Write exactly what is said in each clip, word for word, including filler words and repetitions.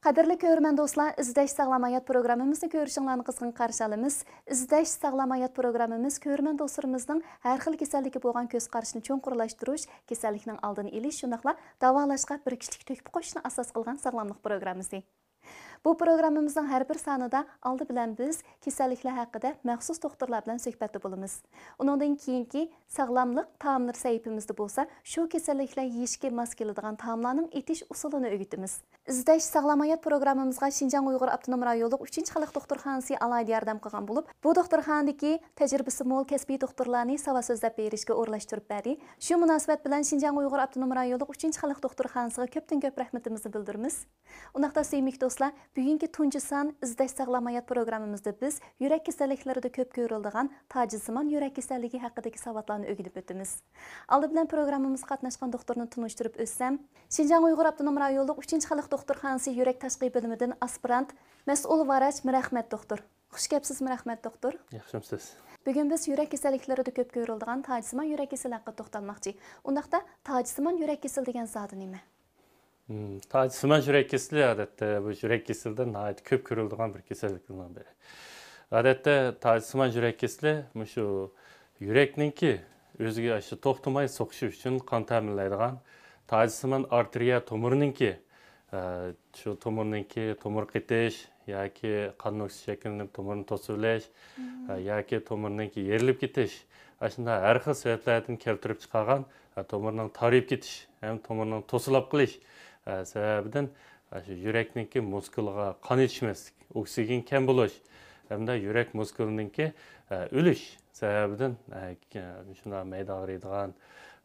قەدىرلىك كۆرۈرمەن دوستلار، ئىزدەش ساغلام ھايات پروگراممىمىزنى كۆرۈشۈڭلارنى قىزغىن قارشى ئالىمىز. ئىزدەش ساغلام ھايات پروگراممىمىز كۆرۈرمەن دوستلىرىمىزنىڭ ھەر خىل كېسەللىككە بولغان كۆز قارىشىنى چوڭقۇرلاشتۇرۇش، كېسەللىكنىڭ ئالدىنى ئېلىش، شۇنداقلا داۋالاشقا بىر كىشىلىك تۆھپە قوشۇشنى ئاساس قىلغان ساغلاملىق پروگراممىسى. بۇ پروگراممىمىزنىڭ ھەر بىر سانىدا ئالدى بىلەن بىز كېسەللىكلەر ھەققىدە مەخسۇس دوختۇرلار بىلەن سۆھبەتتە بولىمىز. ئۇنىڭدىن كېيىنكى ساغلاملىق تائاملىرى سەھىپىمىزدە بولسا شۇ كېسەللىكلەر يېيىشكە ماس كېلىدىغان تائاملارنىڭ ئېتىش ئۇسۇلىنى ئۆگىتىمىز. ئىزدەش ساغلام ھايات پروگراممىمىزغا شىنجاڭ ئۇيغۇر ئاپتونوم رايونلۇق ئۈچىنچى خەلق دوختۇرخانىسى ئالاھىدە ياردەم قىلغان بولۇپ، بۇ دوختۇرخانىدىكى تەجرىبىسى مول كەسپىي دوختۇرلارنى ساۋات سۆزلەپ بېرىشكە ئورۇنلاشتۇرۇپ بەردى. شۇ مۇناسىۋەت بىلەن شىنجاڭ ئۇيغۇر ئاپتونوم رايونلۇق ئۈچىنچى خەلق دوختۇرخانىسىغا كۆپتىن كۆپ رەھمىتىمىزنى بىلدۈرىمىز. ئۇنداقتا سۆيۈملۈك دوستلار، بۈگۈنكى تۇنجى سان ئىزدەش ساغلام ھايات پروگراممىمىزدا بىز يۈرەك كېسەللىكلىرىدە كۆپ كۆرۈلىدىغان تاجسىمان يۈرەك كېسەللىكى ھەققىدىكى ساۋاتلارنى ئۆگىنىپ ئۆتىمىز. ئالدى بىلەن پروگراممىمىزغا قاتناشقان دوختۇرنى تونۇشتۇرۇپ ئۆتسەم، شىنجاڭ ئۇيغۇر ئاپتونوم رايونلۇق ئۈچىنچى خەلق دوختۇرخانىسى يۈرەك تاشقى بۆلۈمىدىن ئاسپىرانت، مەسئۇل ۋراچ مىرئەخمەت دوختۇر. خۇش كەپسىز، مىرئەخمەت دوختۇر. ياخشىمسىز؟ بۈگۈن بىز يۈرەك كېسەللىكلىرىدە كۆپ كۆرۈلىدىغان تاجسىمان يۈرەك كېسىلى ھەققىدە توختالماقچى. ئۇنداقتا تاجسىمان يۈرەك كېسىلى دېگەن زادى نېمە؟ مم، تاجسىمان يۈرەك كېسىلى، ئادەتتە، بۇ يۈرەك كېسىلىدە ناھايىتى كۆپ كۆرۈلىدىغان بىر كېسەللىكلەرنىڭ بىرى. ئادەتتە، تاجسىمان يۈرەك كېسىلى مۇشۇ يۈرەكنىڭكى ئۆزىگە ئاشۇ توختىماي سوقۇشى ئۈچۈن قان تەمىنلەيدىغان تاجسىمان ئارتېرىيە تومۇرىنىڭكى، ئە، شۇ تومۇرنىڭكى تومۇر قېتىش ياكى قان نۆكسى شەكىللىنىپ تومۇرنى توسۇۋېلىش، ئە، ياكى تومۇرنىڭكى يېرىلىپ كېتىش، ئاشۇنداق ھەر خىل سەۋەبلەردىن كەلتۈرۈپ چىقارغان، ئە، تومۇرنىڭ تارىيىپ كېتىش ھەم تومۇرنىڭ توسۇلۇپ قېلىش، ئە، سەۋەبىدىن، ئە، شۇ يۈرەكنىڭكى مۇسكۇلىغا قان يېتىشمەسلىك، ئوكسىگېن كەم بولۇش ھەمدە يۈرەك مۇسكۇلىنىڭكى، ئە، ئۆلۈش سەۋەبىدىن، ئە، شۇنداق مەيدە ئاغرىيدىغان،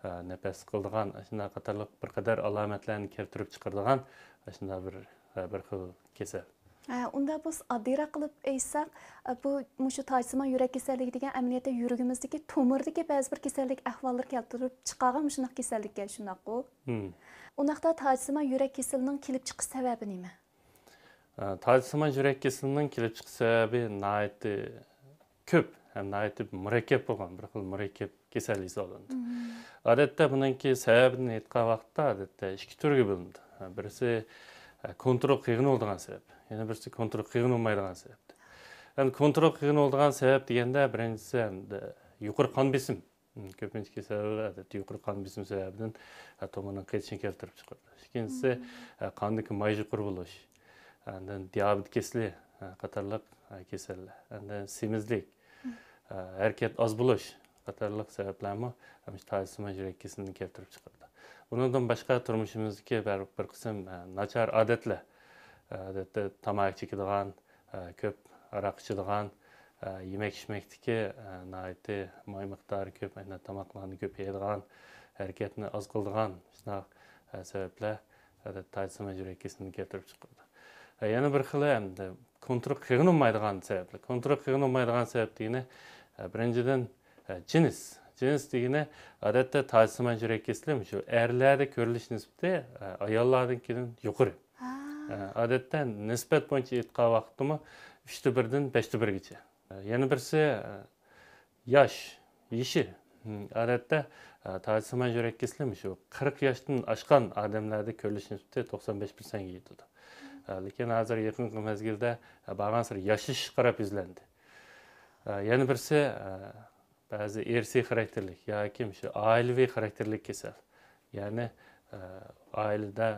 ئە، نەپەس قىلىدىغان، شۇنداق قاتارلىق بىر قەدەر ئالامەتلەرنى كەلتۈرۈپ چىقىرىدىغان، شۇنداق بىر، ئە، بىر خىل كېسەل. ھە، ئۇنداق بولسا، ئاددىيراق قىلىپ ئېيتساق، ئە، بۇ، مۇشۇ تاجسىمان يۈرەك كېسەللىكى دېگەن ئەمەلىيەتتە يۈرىكىمىزدىكى تومۇردىكى بەزى بىر كېسەللىك ئەھۋاللىرى كەلتۈرۈپ چىقارغان مۇشۇنداق كېسەللىككەن، شۇنداققۇ؟ مم. ئۇنداقتا تاجسىمان يۈرەك كېسىلىنىڭ كېلىپ چىقىش سەۋەبى نېمە؟ ئە، تاجسىمان يۈرەك كېسىلىنىڭ كېلىپ چىقىش سەۋەبى ناھايىتى كۆپ ھەم ناھايىتى مۇرەككەپ بولغان بىر خىل مۇرەككەپ كېسەل ھېسابلىنىدۇ. مم. ئادەتتە بۇنىڭكى سەۋەبىنى ئېيتقان ۋاقىتتا، ئادەتتە ئىككى تۈرگە بۆلۈنىدۇ. بىرسى، ئە، كونترول قىلغىلى بولىدىغان سەۋەب، يەنە بىرسى كونترول قىلغىلى بولمايدىغان سەۋەب. يەنى كونترول قىلغىلى بولىدىغان سەۋەب دېگەندە، بىرىنچىسى، ئەمدى يۇقىرى قان بېسىم. مم، كۆپىنچە كېسەللەر، ئادەتتە، يۇقىرى قان بېسىمى سەۋەبىدىن، ئە، تومۇرنىڭ قېتىشىنى كەلتۈرۈپ چىقىرىدۇ. ئىككىنچىسى، مم. ئە، قاندىكى ماي يۇقىرى بولۇش، ئاندىن دىيابېت كېسىلى، ئە، قاتارلىق، ئە، كېسەللەر، ئاندىن سېمىزلىك، مم. ئە، ھەرىكەت ئاز بولۇش قاتارلىق سەۋەبلەرمۇ مۇشۇ تاجسىمان يۈرەك كېسىلىنى كەلتۈرۈپ چىقىرىدۇ. ئۇنىڭدىن باشقا تۇرمۇشىمىزدىكى بىر، بىر قىسىم، ئە، ناچار ئادەتلەر، ئادەتتە تاماكا چېكىدىغان، ئە، كۆپ ھاراق ئىچىدىغان، ئە، يېمەك-ئىچمەكتىكى، ئە، ناھايىتى ماي مىقدارى كۆپ، ئەنە، تاماقلارنى كۆپ يەيدىغان، ھەرىكەتنى ئاز قىلىدىغان شۇنداق، ئە، سەۋەبلەر، ئادەتتە، تاجسىمان يۈرەك كېسىلىنى كەلتۈرۈپ چىقىرىدۇ. ئە، يەنە بىر خىلى، ئەمدى، كونترول قىلغىلى بولمايدىغان سەۋەبلەر. كونترول قىلغىلى بولمايدىغان سەۋەب دېگىنى، ئە، بىرىنچىدىن، ئە، جىنس. جىنس دېگىنى، ئادەتتە، تاجسىمان يۈرەك كېسىلى شۇ ئەرلەردە كۆرۈلۈش نىسبىتى، ئە، ئاياللاردىكىدىن يۇقىرى. ھە. ئە، ئادەتتە نىسبەت بويىچە ئېيتقان ۋاقىتتىمۇ ئۈچتە بىردىن بەشتە بىرگىچە. ئە، يەنە بىرسى، ئە، ياش، يېشى. ھىم، ئادەتتە، ئە، تاجسىمان يۈرەك كېسىلى شۇ قىرىق ياشتىن ئاشقان ئادەملەردە كۆرۈلۈش نىسبىتى توقسان بەش پىرسەنتكە يېتىدۇ. ئە، لېكىن ھازىر يېقىنقى مەزگىلدە، ئە، بارغانسېرى ياشىشىشقا قاراپ يۈزلەندى. ئە، يەنە بىرسى، ئە، بەزى ئىرسىي خاراكتېرلىك ياكى مۇشۇ ئائىلىۋى خاراكتېرلىك كېسەل. يەنى، ئە، ئائىلىدە،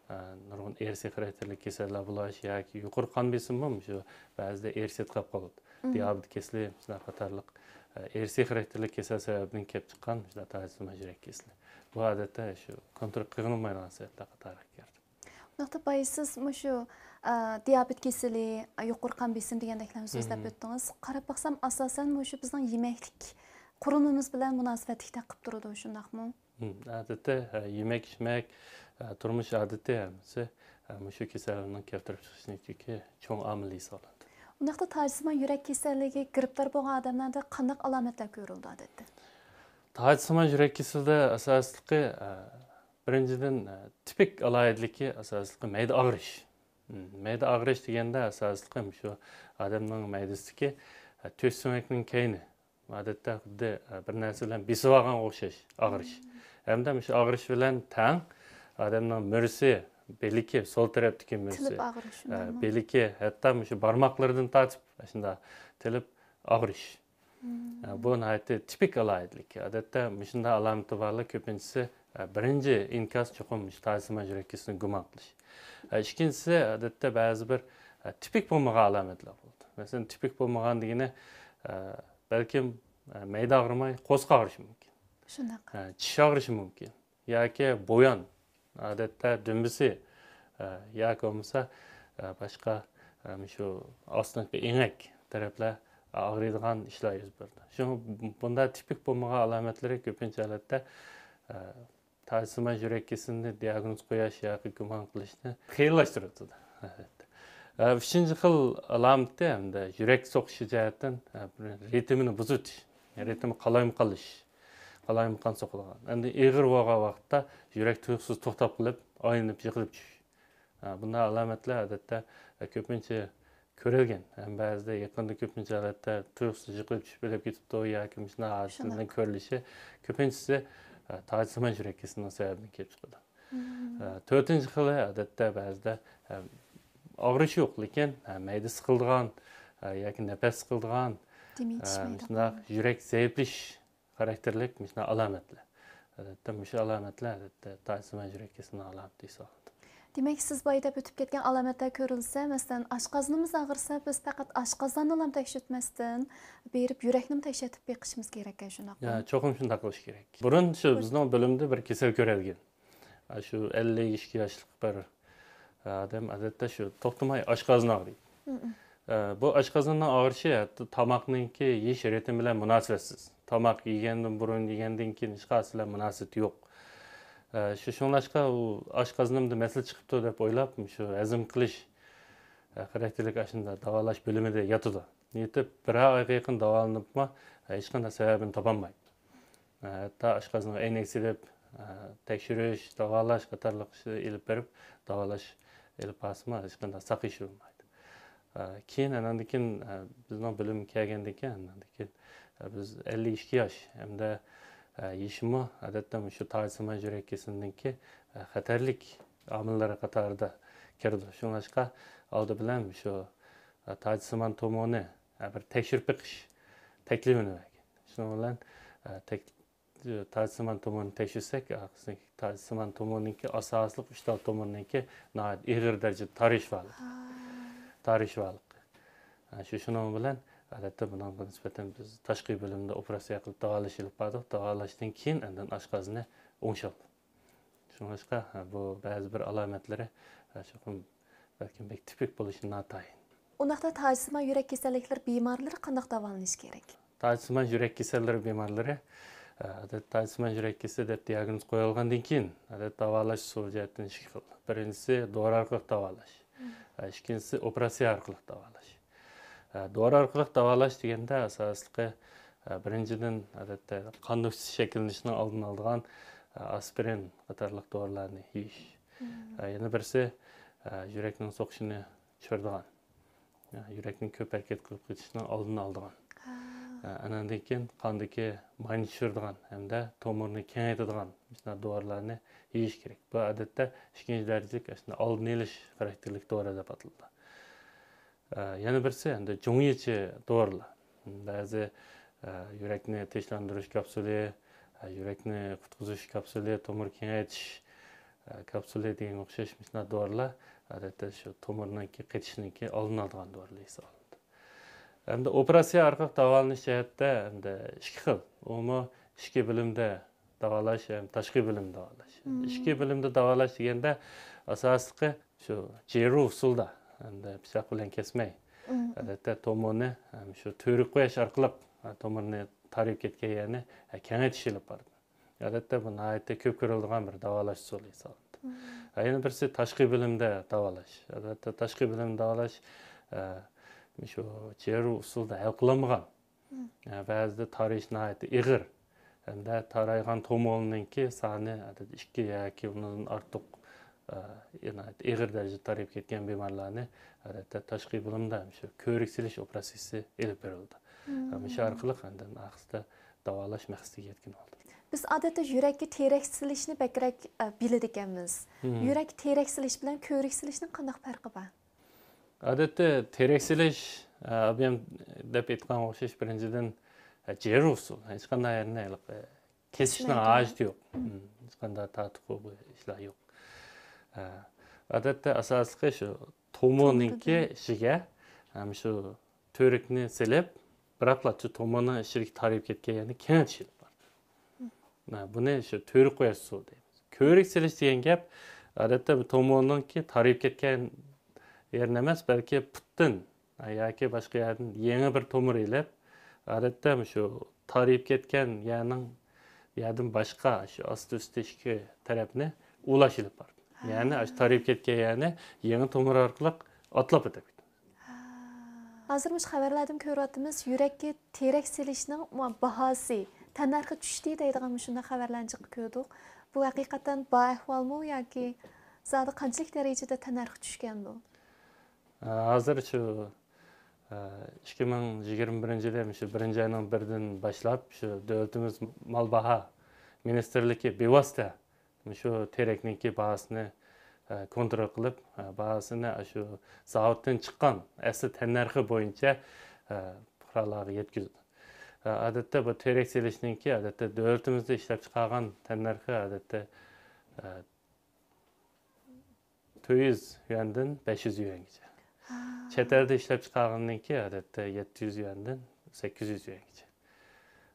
ئە، نۇرغۇن ئىرسىي خاراكتېرلىك كېسەللەر بولۇش ياكى يۇقىرى قان بېسىممۇ مۇشۇ بەزىدە ئىرسىي قاپ قالىدۇ. مم. دىيابېت كېسىلى، شۇنداق قاتارلىق، ئە، ئىرسىي خاراكتېرلىك كېسەل سەۋەبىدىن كېلىپ چىققان مۇشۇنداق تاجسىمان يۈرەك كېسىلى. بۇ ئادەتتە شۇ كونترول قىلغىلى بولمايدىغان سەۋەبلەر قاتارىغا كىرىدۇ. ئۇنداقتا بايا سىز مۇشۇ، ئە، دىيابېت كېسىلى، ئە، يۇقىرى قان بېسىم دېگەندەكلەرنى سۆزلەپ مم. ئۆتتىڭىز. قاراپ باقسام، ئاساسەن مۇشۇ بىزنىڭ يېمەكلىك قۇرۇلمىمىز بىلەن مۇناسىۋەتلىك تەقىپ تۇرىدۇ، شۇنداقمۇ؟ مم، ئادەتتە، ئە، يېمەك-ئىچمەك، ئە، تۇرمۇش ئادىتى ھەممىسى، ئە، مۇشۇ كېسەلنىڭ كەلتۈرۈپ چىقىشىدىكى چوڭ ئامىل ھېسابلىنىدۇ. ئۇنداقتا تاجسىمان يۈرەك كېسەللىكىگە گىرىپتار بولغان ئادەملەردە قانداق ئالامەتلەر كۆرۈلىدۇ ئادەتتە؟ تاجسىمان يۈرەك كېسىلىدە ئاساسلىقى، ئە، بىرىنچىدىن، ئە، تىپىك ئالاھىدىلىكى ئاساسلىقى مەيدە ئاغرىش. مم، مەيدە ئاغرىش دېگەندە ئاساسلىقى شۇ ئادەمنىڭ مەيدىسىدىكى، ئە، تۆت سۆڭەكنىڭ كەينى، ئادەتتە خۇددى، ئە، بىر نەرسە بىلەن بېسىۋالغانغا ئوخشاش ئاغرىش. ھەمدە مۇشۇ ئاغرىش بىلەن تەڭ ئادەمنىڭ مۈرىسى، بېلىكى، سول تەرەپتىكى مۈرىسى، تىلىپ ئاغرىش، ئە، شۇنداقمۇ؟ بېلىكى، ھەتتا مۇشۇ بارماقلىرىدىن تارتىپ، شۇنداق تىلىپ ئاغرىش. مم. ئە، بۇ ناھايىتى تىپىك ئالاھىدىلىك. ئادەتتە مۇشۇنداق ئالامىتى بارلار كۆپىنچىسى، ئە، بىرىنچى ئىنكاس چوقۇم مۇشۇ تاجسىمان يۈرەك كېسىلىنى گۇمان قىلىش. ئە، ئىككىنچىسى، ئادەتتە بەزى بىر، ئە، تىپىك بولمىغان ئالامەتلەر بولىدۇ. مەسىلەن، تىپىك بولمىغان دېگىنى، ئە، بەلكىم، ئە، مەيدە ئاغرىماي، قورساق ئاغرىشى مۇمكىن. شۇنداق. ئە، چىش ئاغرىشى مۇمكىن. ياكى بۇيان، ئادەتتە دۈمبىسى، ئە، ياكى بولمىسا، ئە، باشقا، ئە، مۇشۇ ئاستىنقى ئېڭەك تەرەپلەر ئاغرىيدىغان ئىشلار يۈز بېرىدۇ. شۇڭا بۇنداق تىپىك بولمىغان ئالامەتلىرى كۆپىنچە ھالەتتە، ئە، تاجسىمان يۈرەك كېسىلىنى دىياگنوز قويۇش ياكى گۇمان قىلىشنى قىيىنلاشتۇرۇۋېتىدۇ، ئادەتتە. ئە، ئۈچىنچى خىل ئالامىتى ھەمدە يۈرەك سوقۇشى جەھەتتىن، ئە، رىتىمىنى بۇزۇۋېتىش، رىتىمى قالايمىقانلىشىش. قالايمىقان سوقىدىغان. ئەمدى ئېغىر بولغان ۋاقىتتا يۈرەك تۇيۇقسىز توختاپ قېلىپ، ئايلىنىپ يىقىلىپ چۈشۈش. ھە، بۇنداق ئالامەتلەر ئادەتتە، ئە، كۆپىنچە كۆرۈلگەن. ھەم بەزىدە يېقىندا كۆپىنچە ھالەتتە تۇيۇقسىز يىقىلىپ چۈشۈپ ئۆلۈپ كېتىپتۇ ياكى مۇشۇنداق ھادىسىلەرنىڭ شۇنداق. كۆرۈلۈشى كۆپىنچىسى، ئە، تاجسىمان يۈرەك كېسىلىنىڭ سەۋەبىدىن كېلىپ چىقىدۇ. مم. ئە، تۆتىنچى خىلى، ئادەتتە بەزىدە، ئە، ئاغرىش يوق، لېكىن، ئە، مەيدە سىقىلىدىغان، ئە، ياكى نەپەس سىقىلىدىغان، دېمى ئە، يېتىشمەيدىغان. مۇشۇنداق يۈرەك زەئىپلىشىش خاراكتېرلىك مۇشۇنداق ئالامەتلەر. ئادەتتە مۇشۇ ئالامەتلەر، ئادەتتە تاجسىمان يۈرەك كېسىلىنىڭ ئالامىتى ھېسابلىنىدۇ. دېمەك، سىز بايا دەپ ئۆتۈپ كەتكەن ئالامەتلەر كۆرۈلسە، مەسىلەن، ئاشقازىنىمىز ئاغرىسا، بىز پەقەت ئاشقازاننىلا تەكشۈرتمەستىن، بېرىپ يۈرەكنىمۇ تەكشۈرتۈپ بېقىشىمىز كېرەككەن، شۇنداقمۇ؟ يا، چوقۇم شۇنداق قىلىش كېرەك. بۇرۇن شۇ بۇ بىزنىڭ بۆلۈمدە بىر كېسەل كۆرۈلگەن. ئاشۇ ئەللىك ئىككى ياشلىق بىر ئادەم، ئادەتتە شۇ توختىماي ئاشقازىنى ئاغرىيدۇ. مم. ئە، بۇ ئاشقازاننىڭ ئاغرىشى ھەتتا تاماقنىڭكى يېيىش رىتىمى بىلەن مۇناسىۋەتسىز. تاماق يېگەندىن بۇرۇن، يېگەندىن كېيىن ھېچقايسى بىلەن مۇناسىۋىتى يوق. ئە، شۇ، شۇڭلاشقا ئۇ ئاشقازىنىمدا مەسىلە چىقىپتۇ دەپ ئويلاپ، شۇ ھەزىم قىلىش، ئە، خاراكتېرلىك ئاشۇنداق داۋالاش بۆلۈمىدە ياتىدۇ. يېتىپ بىر ئايغا يېقىن داۋالىنىپمۇ، ھېچقانداق سەۋەبىنى تاپالمايدۇ. ھەتتا ئاشقازىنىغا ئەينەك سېلىپ، تەكشۈرۈش، داۋالاش قاتارلىق ئىشلارنى ئېلىپ بېرىپ، داۋالاش ئېلىپ بارسىمۇ، ھېچقانداق ساقىيىش بولمايدۇ. كېيىن، ئاناندىن كېيىن، بىزنىڭ بۆلۈمگە كەلگەندىن كېيىن، ئاناندىن كېيىن، بىز ئەللىك ئىككى ياش ھەمدە، يېشىمۇ، ئادەتتە، مۇشۇ تاجسىمان يۈرەك كېسىلىنىڭكى، خەتەرلىك ئامىللىرى قاتارىدا كىرىدۇ. شۇڭلاشقا، ئالدى بىلەن مۇشۇ، تاجسىمان تومۇرنى، بىر تەكشۈرۈپ بېقىش تەكلىپىنى بەرگەن. شۇنىڭ بىلەن، تەك-، تاجسىمان تومۇرنى تەكشۈرسەك، تاجسىمان تومۇرنىڭكى ئاساسلىق ئۈچ تال تومۇرنىڭكى ناھايىتى ئېغىر دەرىجىدە تارىيىشى بارلىقى. ھا. تارىيىشى بارلىقى. شۇ، شۇنىڭ بىلەن، ئادەتتە، بۇنىڭغا نىسبەتەن بىز تاشقى بۆلۈمدە ئوپېراتسىيە قىلىپ داۋالاش ئېلىپ باردۇق. داۋالاشتىن كېيىن ئاندىن ئاشقازىنى ئوڭشالدى. شۇڭلاشقا، بۇ بەزى بىر ئالامەتلىرى، چوقۇم بەلكىم بەك تىپىك بولۇشى ناتايىن. ئۇنداقتا تاجسىمان يۈرەك كېسەللىكلىرى بىمارلىرى قانداق داۋالىنىشى كېرەك؟ تاجسىمان يۈرەك كېسەللىرى بىمارلىرى، ئادەتتە تاجسىمان يۈرەك كېسىلى دەپ دىياگنوز قويۇلغاندىن كېيىن، ئادەتتە داۋالاش ئۇسۇلى جەھەتتىن ئىككى خىل. بىرىنچىسى دورا ئارقىلىق داۋالاش. مم. ئىككىنچىسى ئوپېراتسىيە ئارقىلىق داۋالاش. دورا ئارقىلىق داۋالاش دېگەندە ئاساسلىقى، بىرىنچىدىن، ئادەتتە قان نۆكسىسى شەكىللىنىشنىڭ ئالدىنى ئالىدىغان ئاسپىرىن قاتارلىق دورىلارنى يېيىش. مم. يەنە بىرسى، يۈرەكنىڭ سوقۇشىنى چۈشۈرىدىغان، يۈرەكنىڭ كۆپ ھەرىكەت قىلىپ كېتىشىنىڭ ئالدىنى ئالىدىغان، ھا. ئاناندىن كېيىن قاندىكى ماينى چۈشۈرىدىغان ھەمدە تومۇرنى كېڭەيتىدىغان مۇشۇنداق دورىلارنى يېيىش كېرەك. بۇ، ئادەتتە، ئىككىنچى دەرىجىلىك ئاشۇنداق ئالدىنى ئېلىش خاراكتېرلىك دورا دەپ ئاتىلىدۇ. ئە، يەنە بىرسى، ئەمدى جۇڭيىچى دورىلار. بەزى، ئە، يۈرەكنى تىنچلاندۇرۇش كاپسۇلى، ئە، يۈرەكنى قۇتقۇزۇش كاپسۇلى، تومۇر كېڭەيتىش، ئە، كاپسۇلى دېگەنگە ئوخشاش مۇشۇنداق دورىلار، ئادەتتە، شۇ تومۇرنىڭكى قېتىشنىڭكى ئالدىنى ئالىدىغان دورىلار ھېسابلىنىدۇ. ئەمدى ئوپېراتسىيە ئارقىلىق داۋالىنىش جەھەتتە ئەمدى ئىككى خىل. ئۇمۇ ئىچكى بۆلۈمدە داۋالاش ھەم تاشقى بۆلۈمدە داۋالاش. مم. ئىچكى بۆلۈمدە داۋالاش دېگەندە، ئاساسلىقى شۇ جىرۇ ئۇسۇلدا، ئەمدى پىچاق بىلەن كەسمەي، مم، ئادەتتە تومۇرنى ھەم شۇ تۈۋرۈك قويۇش ئارقىلىق، ھە، تومۇرنى تارىيىپ كەتكەن يەرنى، ھە، كېڭەيتىش ئېلىپ بارىدۇ. ئادەتتە بۇ ناھايىتى كۆپ كۆرۈلىدىغان بىر داۋالاش ئۇسۇلى ھېسابلىنىدۇ. مم. ھە، يەنە بىرسى تاشقى بۆلۈمدە داۋالاش. ئادەتتە تاشقى بۆلۈمدە داۋالاش، ھە، شۇ جىرۇ ئۇسۇلدا ھەل قىلىنمىغان، مم، ئە، بەزىدە تارىيىش ناھايىتى ئېغىر ھەمدە تارايغان تومۇرنىڭكى سانى ئادەتتە ئىككى ياكى ئۇنىڭدىن ئارتۇق، ئە، ناھايىتى ئېغىر دەرىجىدە تارىيىپ كەتكەن بىمارلارنى ئادەتتە تاشقى بۆلۈمدە شۇ كۆۋرۈك سېلىش ئوپېراتسىيىسى ئېلىپ بېرىلىدۇ. مم. مۇشۇ ئارقىلىق ئاندىن ئاخىرىدا داۋالاش مەقسىتىگە يەتكىلى بولدۇم. بىز ئادەتتە يۈرەككە تېرەك سېلىشنى بەكرەك ئە، بىلىدىكەنمىز. يۈرەك تېرەك سېلىش بىلەن كۆۋرۈك سېلىشنىڭ قانداق پەرقى بار؟ ئادەتتە تېرەك سېلىش ئابىيام دەپ ئېيتقانغا ئوخشاش، بىرىنچىدىن، جىر ئۇسۇل، ھېچقانداق يەرنى كېسىشنىڭ ھاجىتى يوق. ھېچقانداق تارتقۇ، بۇ ئىشلار يوق. ئادەتتە ئاساسلىقى شۇ تومۇرنىڭكى ئىچىگە ھەم شۇ تۈۋرۈكنى سېلىپ، بىراقلا شۇ تومۇرنىڭ ئىچىدىكى تارىيىپ كەتكەن يەرنى كېڭەيتىش ئېلىپ بارىدۇ. بۇنى شۇ تۈۋرۈك قويۇش ئۇسۇلى دەيمىز. كۆۋرۈك سېلىش دېگەن گەپ، ئادەتتە بۇ تومۇرنىڭكى تارىيىپ كەتكەن يېرىنى ئەمەس، بەلكى پۇتتىن ياكى باشقا يەردىن يېڭى بىر تومۇر ئېلىپ، ئادەتتە شۇ تارىيىپ كەتكەن يەرنىڭ، يەردىن باشقا شۇ ئاستى ئۈستى ئىككى تەرەپنى ئۇلاش ئېلىپ بارىدۇ. يەنى شۇ تارىيىپ كەتكەن يەرنى يېڭى تومۇر ئارقىلىق ئاتلاپ ئۆتىدۇ. ھازىر مۇشۇ خەۋەرلەردىن كۆرۈۋاتىمىز، يۈرەككە تېرەك سېلىشنىڭ باھاسى، تەننەرخى چۈشتى دەيدىغان مۇشۇنداق خەۋەرلەرنى جىق كۆردۇق. بۇ ھەقىقەتەن بار ئەھۋالمۇ ياكى زادى قانچىلىك دەرىجىدە تەننەرخى چۈشكەندۇ؟ ھازىر شۇ ئىككى مىڭ يىگىرمە بىرىنچى يىلى شۇ بىرىنچى ئاينىڭ بىرىدىن باشلاپ شۇ دۆلىتىمىز مال باھا مىنىستىرلىكى بىۋاسىتە شۇ تېرەكنىڭكى باھاسىنى كونترول قىلىپ، باھاسىنى شۇ زاۋۇتتىن چىققان ئەسلى تەننەرخى بويىچە پۇقرالارغا يەتكۈزىدۇ. ئادەتتە بۇ تېرەك سېلىشنىڭكى ئادەتتە دۆلىتىمىزدە ئىشلەپچىقارغان تەننەرخى ئادەتتە تۆت يۈز يۈەندىن بەش يۈز يۈەنگىچە. چەت ئەلدە ئىشلەپچىقارغىنىڭكى ئادەتتە يەتتە يۈز يۈەندىن سەككىز يۈز يۈەنگىچە.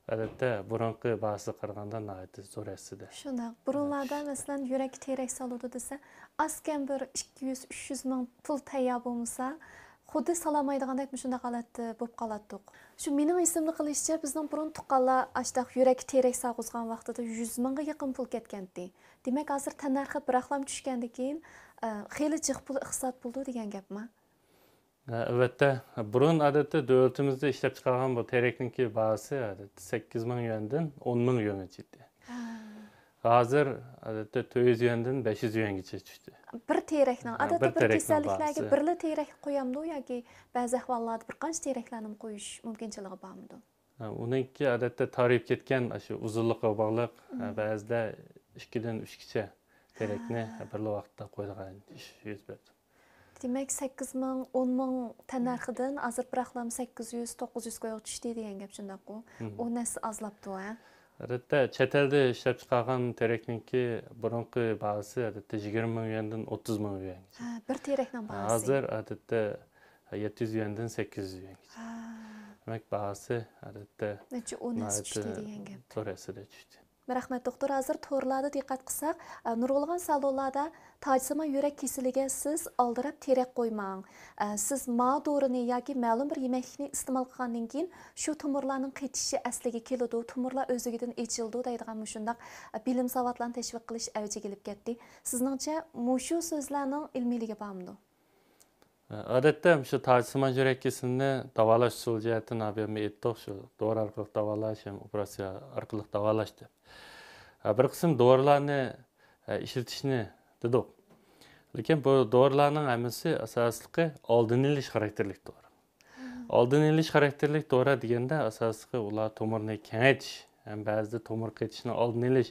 ئادەتتە بۇرۇنقى باھاسىغا قارىغاندا ناھايىتى زور ھەسسىدە. شۇنداق. بۇرۇنلاردا، مەسىلەن، يۈرەككە تېرەك سالىدۇ دېسە، ئاز كەم بىر ئىككى يۈز، ئۈچ يۈز مىڭ پۇل تەييار بولمىسا، خۇددى سالالايدىغاندەك مۇشۇنداق ھالەتتە بولۇپ قالاتتۇق. شۇ مېنىڭ ئېسىمدە قېلىشىچە، بىزنىڭ بۇرۇن تۇغقانلار ئاشتاق يۈرەككە تېرەك سالغۇزغان ۋاقتىدا يۈز مىڭغا يېقىن پۇل كەتكەنتى. دېمەك، ھازىر تەننەرخى بىراقلام چۈشكەندىن كېيىن، ئە، خېلى جىق پۇل ئىقتىساد بولىدۇ دېگەن گەپما؟ ئە، ئەلۋەتتە، بۇرۇن ئادەتتە دۆلىتىمىزدە ئىشلەپچىقارغان بۇ تېرەكنىڭكى باھاسى ئادەتتە سەككىز مىڭ يۈەندىن ئون مىڭ يۈەنگىچە ئىدى. ھازىر ئادەتتە تۆت يۈز يۈەندىن بەش يۈز يۈەنگىچە چۈشتى. بىر تېرەكنىڭ، ئادەتتە بىر كېسەللىكلەرگە بىرلا تېرەك قويامدۇ ياكى بەزى ئەھۋاللاردا بىر قانچە تېرەكلەرنىمۇ قويۇش مۇمكىنچىلىكى بارمىدۇ؟ ئۇنىڭكى ئادەتتە تارىيىپ كەتكەن ئاشۇ ئۇزۇنلۇقىغا باغلىق، بەزىدە ئىككىدىن ئۈچكىچە تېرەكنى بىرلا ۋاقىتتا قويىدىغان ئىش يۈز بەردى. دېمەك، سەككىز مىڭ، ئون مىڭ تەننەرخىدىن ھازىر بىراقلام سەككىز يۈز، توققۇز يۈز كويغا چۈشتى دېگەن گەپ، شۇنداققۇ؟ ئۇ نەرسە ئازلاپتۇ، ھە؟ ئادەتتە چەت ئەلدە ئىشلەپچىقارغان تېرەكنىڭكى بۇرۇنقى باھاسى ئادەتتە يىگىرمە مىڭ يۈەندىن ئوتتۇز مىڭ يۈەنگىچە. ھە، بىر تېرەكنىڭ باھاسى. ھازىر ئادەتتە يەتتە يۈز يۈەندىن سەككىز يۈز يۈەنگىچە. ھە. دېمەك، باھاسى ئادەتتە نەچچە ئون ھەسسە چۈشتى دېگەن گەپ. تۆت ھەسسىدە چۈشتى. رەھمەت، دوختۇر. ھازىر تورلاردا دىققەت قىلساق، ئە، نۇرغۇنلىغان سالونلاردا تاجسىمان يۈرەك كېسىلىگە سىز ئالدىراپ تېرەك قويماڭ، ئە، سىز ما دورىنى ياكى مەلۇم بىر يېمەكلىكنى ئىستېمال قىلغاندىن كېيىن شۇ تومۇرلارنىڭ قېتىشى ئەسلىگە كېلىدۇ، تومۇرلار ئۆزلۈكىدىن ئېچىلىدۇ دەيدىغان مۇشۇنداق، ئە، بىلىم ساۋاتلارنى تەشۋىق قىلىش ئەۋجىگە كېلىپ كەتتى. سىزنىڭچە مۇشۇ سۆزلەرنىڭ ئىلمىيلىكى بارمىدۇ؟ ئادەتتە مۇشۇ تاجسىمان يۈرەك كېسىلىنى داۋالاش ئۇسۇلى جەھەتتىن ئابىياممۇ ئېيتتۇق، شۇ دورا ئارقىلىق داۋالاش ھەم ئوپېراتسىيە ئارقىلىق داۋالاش دەپ. بىر قىسىم دورىلارنى ئىشلىتىشنى دېدۇق. لېكىن بۇ دورىلارنىڭ ھەممىسى ئاساسلىقى ئالدىنى ئېلىش خاراكتېرلىك دورا. ئالدىنى ئېلىش خاراكتېرلىك دورا دېگەندە ئاساسلىقى ئۇلار تومۇرنى كېڭەيتىش ھەم بەزىدە تومۇر قېتىشنىڭ ئالدىنى ئېلىش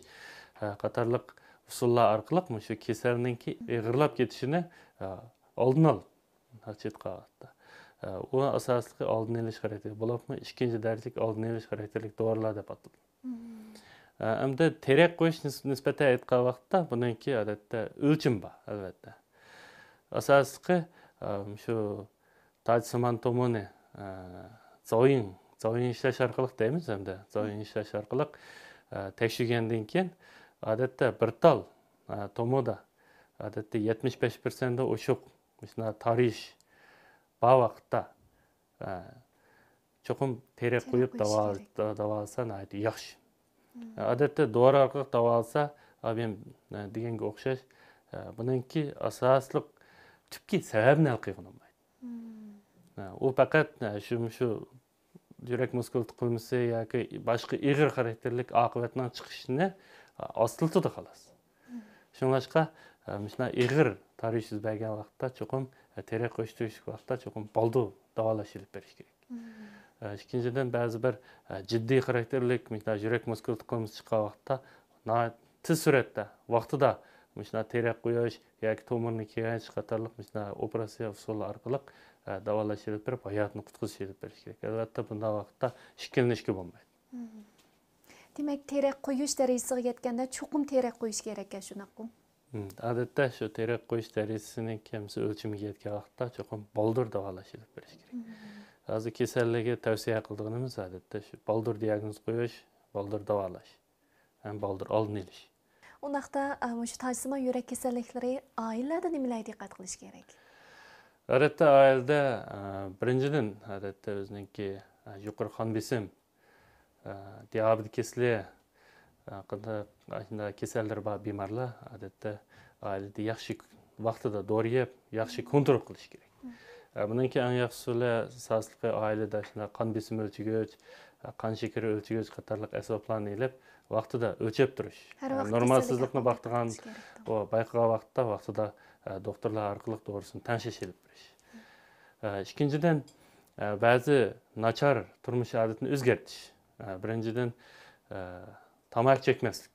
قاتارلىق ئۇسۇللار ئارقىلىق مۇشۇ كېسەلنىڭكى ئېغىرلاپ كېتىشىنى ئالدىنى ئالىدۇ. ئاچىقچە ئېيتقان ۋاقىتتا، ئۇ ئاساسلىقى ئالدىنى ئېلىش خاراكتېرلىك، بولۇپمۇ ئىككىنچى دەرىجىلىك ئالدىنى ئېلىش خاراكتېرلىك دورىلار دەپ ئاتىلىدۇ. ئەمدى تېرەك قويۇش نىس-، نىسبەتەن ئېيتقان ۋاقىتتا بۇنىڭكى ئادەتتە ئۆلچىمى بار، ئەلۋەتتە. ئاساسلىقى، ئە، شۇ تاجسىمان تومۇرنى، ئە، زاۋيىڭ، زاۋيىڭ ئىشلەش ئارقىلىق دەيمىز ئەمدى، زاۋيىڭ ئىشلەش ئارقىلىق، ئە، تەكشۈرگەندىن كېيىن، ئادەتتە بىر تال، ئە، تومۇردا، ئادەتتە يەتمىش بەش پىرسەنتتىن ئوشۇق مۇشۇنداق تارىيىش بار ۋاقىتتا، ئە، چوقۇم تېرەك قويۇپ داۋا-، دا-، داۋالىسا ناھايىتى ياخشى. ئادەتتە دورا ئارقىلىق داۋالىسا، ئابىيام، ئە، دېگەنگە ئوخشاش، ئە، بۇنىڭكى ئاساسلىق تۈپكى سەۋەبنى ھەل قىلغىلى بولمايدۇ. ئە، ئۇ پەقەت، ئە، شۇ، شۇ يۈرەك مۇسكۇل تىقىلمىسى ياكى باشقا ئېغىر خاراكتېرلىك ئاقىۋەتنىڭ چىقىشىنى، ئە، ئاستىلىتىدۇ خالاس. شۇڭلاشقا، ئە، مۇشۇنداق ئېغىر تارىيىش يۈز بەرگەن ۋاقىتتا چوقۇم، ئە، تېرەك قويۇش تېگىشلىك ۋاقىتتا چوقۇم بالدۇر داۋالاش ئېلىپ بېرىش كېرەك. ئىككىنچىدىن، بەزى بىر جىددىي خاراكتېرلىك مۇشۇنداق يۈرەك مۇسكۇل توقۇلمىسى چىققان ۋاقىتتا ناھايىتى تېز سۈرئەتتە، ۋاقتىدا مۇشۇنداق تېرەك قويۇش ياكى تومۇرنى كېڭەيتىش قاتارلىق مۇشۇنداق ئوپېراتسىيە ئۇسۇلى ئارقىلىق داۋالاش ئېلىپ بېرىپ، ھاياتىنى قۇتقۇزۇش ئېلىپ بېرىش كېرەك. ئەلۋەتتە، بۇنداق ۋاقىتتا ئىككىلىنىشكە بولمايدۇ. دېمەك، تېرەك قويۇش دەرىجىسىگە يەتكەندە چوقۇم تېرەك قويۇش كېرەككەن، شۇنداققۇ؟ مم، ئادەتتە شۇ تېرەك قويۇش دەرىجىسىنىڭ كەمسى ئۆلچىمىگە يەتكەن ۋاقىتتا چوقۇم بالدۇر داۋالاش ئېلىپ بېرىش كېرەك. ھازىر كېسەللىككە تەۋسىيە قىلىدىغىنىمىز ئادەتتە شۇ بالدۇر دىياگنوز قويۇش، بالدۇر داۋالاش ھەم بالدۇر ئالدىنى ئېلىش. ئۇنداقتا، ئە، مۇشۇ تاجسىمان يۈرەك كېسەللىكلىرى ئائىلىلەردە نېمىلەرگە دىققەت قىلىش كېرەك؟ ئادەتتە ئائىلىدە، ئە، بىرىنچىدىن، ئادەتتە ئۆزىنىڭكى، ئە، يۇقىرى قان بېسىم، ئە، دىيابېت كېسىلى، ئە، قانداق ئاشۇنداق كېسەللىرى بار بىمارلار، ئادەتتە ئائىلىدە ياخشى ۋاقتىدا دورا يەپ، ياخشى كونترول قىلىش كېرەك. ئە، بۇنىڭكى ئەڭ ياخشى ئۇسۇلى، ئاساسلىقى ئائىلىدە شۇنداق قان بېسىمى ئۆلچىگۈچ، ئە، قان شېكىرى ئۆلچىگۈچ قاتارلىق ئەسۋابلارنى ئېلىپ، ۋاقتىدا ئۆلچەپ تۇرۇش. ھەر ئە، ۋاقىت نورمالسىزلىقنى كېسەللىكنى باقىدىغان، كونترول قىلىش كېرەك. ئۇ بايقىغان ۋاقىتتا، ۋاقتىدا، ئە، دوختۇرلار ئارقىلىق دورىسىنى تەڭشەش ئېلىپ بېرىش. ئە، ئىككىنچىدىن، ئە، بەزى ناچار تۇرمۇش ئادىتىنى ئۆزگەرتىش. ئە، بىرىنچىدىن، ئە، تاماكا چەكمەسلىك.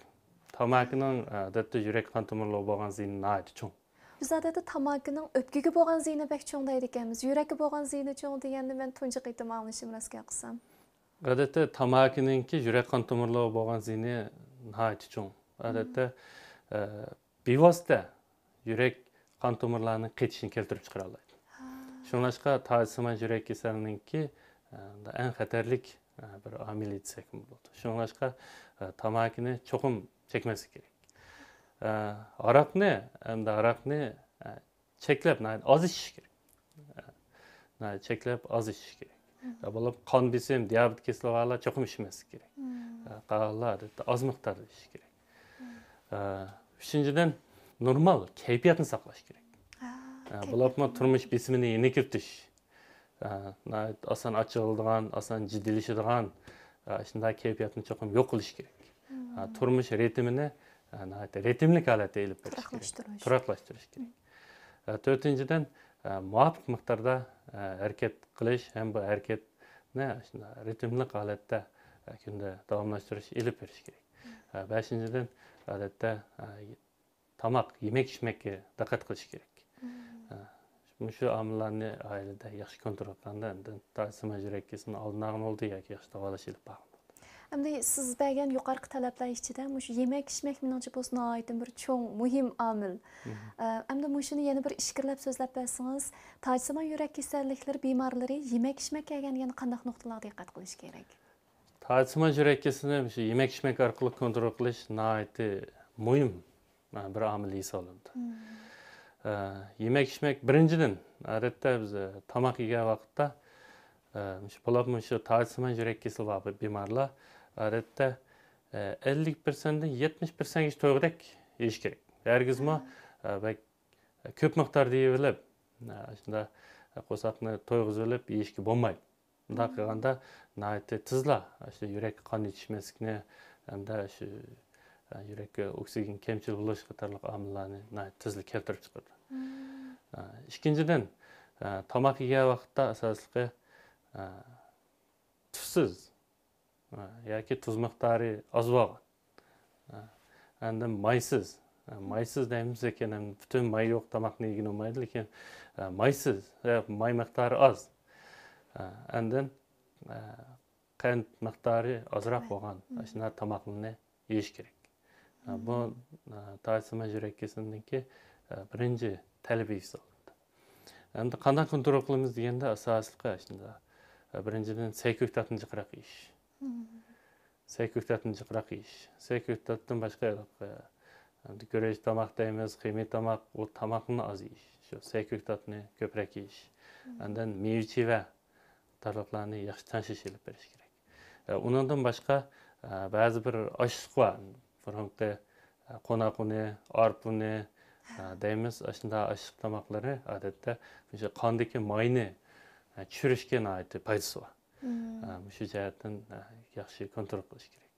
تاماكىنىڭ، ئە، ئادەتتە يۈرەك قان تومۇرلىرىغا بولغان زىيىنى ناھايىتى چوڭ. بىز ئادەتتە تاماكىنىڭ ئۆپكىگە بولغان زىيىنى بەك چوڭ دەيدىكەنمىز. يۈرەككە بولغان زىيىنى چوڭ دېگەننى مەن تۇنجى قېتىم ئاڭلىشىم، راست گەپ قىلسام. ئادەتتە تاماكىنىڭكى يۈرەك قان تومۇرلىرىغا بولغان زىيىنى ناھايىتى چوڭ. ئادەتتە، ئە، بىۋاسىتە يۈرەك قان تومۇرلارنىڭ قېتىشىنى كەلتۈرۈپ چىقىرالمايدۇ. ھا. شۇڭلاشقا تاجسىمان يۈرەك كېسەلنىڭكى، ئە، ئەڭ خەتەرلىك، ئە، بىر ئامىل دېسەكمۇ بولىدۇ. شۇڭلاشقا، ئە، تاماكىنى چوقۇم چەكمەسلىك كېرەك. ئە، ھاراقنى، ئەمدى ھاراقنى، ئە، چەكلەپ، ناھايىتى ئاز ئىچىش كېرەك. ئە، ناھايىتى چەكلەپ ئاز ئىچىش كېرەك. يا بولۇپ قان بېسىم، دىيابېت كېسىلى بارلار چوقۇم ئىچمەسلىك كېرەك. ئە، قالغانلار ئادەتتە ئاز مىقداردا ئىچىش كېرەك. ئە، ئۈچىنچىدىن، نورمال كەيپىياتنى ساقلاش كېرەك. ئە، بولۇپمۇ تۇرمۇش بېسىمىنى يېنىكلىتىش. ئە، ناھايىتى ئاسان ئاچچىقلىنىدىغان، ئاسان جىددىيلىشىدىغان، ئە، شۇنداق كەيپىياتنى چوقۇم يوق قىلىش كېرەك. ئە، تۇرمۇش رىتىمىنى، ئە، ناھايىتى رىتىملىك ھالەتتە ئېلىپ بېرىش كېرەك. تۇراقلاشتۇرۇش. تۇراقلاشتۇرۇش كېرەك. ئە، تۆتىنچىدىن، ئە، مۇۋاپىق مىقداردا، ئە، ھەرىكەت قىلىش ھەم بۇ ھەرىكەتنى شۇنداق رىتىملىق ھالەتتە، ئە، كۈندە داۋاملاشتۇرۇش ئېلىپ بېرىش كېرەك. ئە، بەشىنچىدىن، ئادەتتە، ئە، تاماق، يېمەك-ئىچمەككە دىققەت قىلىش كېرەك. ئە، مۇشۇ ئامىللارنى ئائىلىدە ياخشى كونترول قىلغاندا، ئاندىن تاجسىمان يۈرەك كېسىلىنىڭ ئالدىنى ئالغىلى بولىدۇ ياكى ياخشى داۋالاش ئېلىپ بارغىلى بولىدۇ. ئەمدى سىز بەرگەن يۇقىرىقى تەلەپلەر ئىچىدە مۇشۇ يېمەك-ئىچمەك، مېنىڭچە، بولسا ناھايىتى بىر چوڭ، مۇھىم ئامىل. ئە، ئەمدى مۇشۇنى يەنە بىر ئىچكىرىلەپ سۆزلەپ بەرسىڭىز، تاجسىمان يۈرەك كېسەللىكلىرى بىمارلىرى يېمەك-ئىچمەك كەلگەندە يەنە قانداق نۇقتىلارغا دىققەت قىلىش كېرەك؟ تاجسىمان يۈرەك كېسىلىنى مۇشۇ يېمەك-ئىچمەك ئارقىلىق كونترول قىلىش ناھايىتى مۇھىم، ئە، بىر ئامىل ھېسابلىنىدۇ. ئە، يېمەك-ئىچمەك، بىرىنچىدىن، ئادەتتە بىز، ئە، تاماق يېگەن ۋاقىتتا، ئە، مۇشۇ، بولۇپمۇ شۇ تاجسىمان يۈرەك كېسىلى بار بىمارلار، ئادەتتە، ئە، ئەللىك پىرسەنتتىن يەتمىش پىرسەنتكىچە تويغۇدەك يېيىش كېرەك. ھەرگىزمۇ، ئە، بەك كۆپ مىقداردا يېيىۋېلىپ، ئە، شۇنداق قورساقنى تويغۇزۇۋېلىپ يېيىشكە بولمايدۇ. بۇنداق قىلغاندا ناھايىتى تېزلا شۇ يۈرەككە قان يېتىشمەسلىكنى ھەمدە شۇ، ئە، يۈرەككە ئوكسىگېن كەمچىل بولۇش قاتارلىق ئامىللارنى ناھايىتى تېزلا كەلتۈرۈپ چىقىرىدۇ. ئە، ئىككىنچىدىن، ئە، تاماق يېگەن ۋاقىتتا ئاساسلىقى، ئە، تۇزسىز، ئە، ياكى تۇز مىقدارى ئاز بولغان، ئە، ئاندىن مايسىز، ئە، مايسىز دەيمىز، لېكىن ھەم پۈتۈن ماي يوق تاماقنى يېگىلى بولمايدۇ، لېكىن، ئە، مايسىز، ئە، ماي مىقدارى ئاز، ئە، ئاندىن، ئە، قەنت مىقدارى ئازراق بولغان ئاشۇنداق تاماقلارنى يېيىش كېرەك. ئە، بۇ، ئە، تاجسىمان يۈرەك كېسىلىنىڭكى، ئە، بىرىنچى تەلىپى ھېسابلىنىدۇ. ئەمدى قانداق كونترول قىلىمىز دېگەندە، ئاساسلىقى ئاشۇنداق، ئە، بىرىنچىدىن، سەي كۆكتاتنى جىقراق يېيىش. سەي كۆكتاتنى جىقراق يېيىش. سەي كۆكتاتتىن باشقا، ئە، ئەمدى گۈرۈچ تاماق دەيمىز، قىيمىتى تاماق، ئۇ تاماقنى ئاز يېيىش. شۇ سەي كۆكتاتنى كۆپرەك يېيىش. ئاندىن مېۋە-چىۋە قاتارلىقلارنى ياخشى تەڭشەش ئېلىپ بېرىش كېرەك. ئە، ئۇنىڭدىن باشقا، ئە، بەزى بىر ئاشلىق بار. بۇرۇنقى، ئە، قوناق ئۇنى، ئارپا ئۇنى، ئە، دەيمىز، ئاشۇنداق ئاشلىق تاماقلىرى ئادەتتە مۇشۇ قاندىكى ماينى، ئە، چۈشۈرۈشكە ناھايىتى پايدىسى بار. ئە، مۇشۇ جەھەتتىن، ئە، ياخشى كونترول قىلىش كېرەك.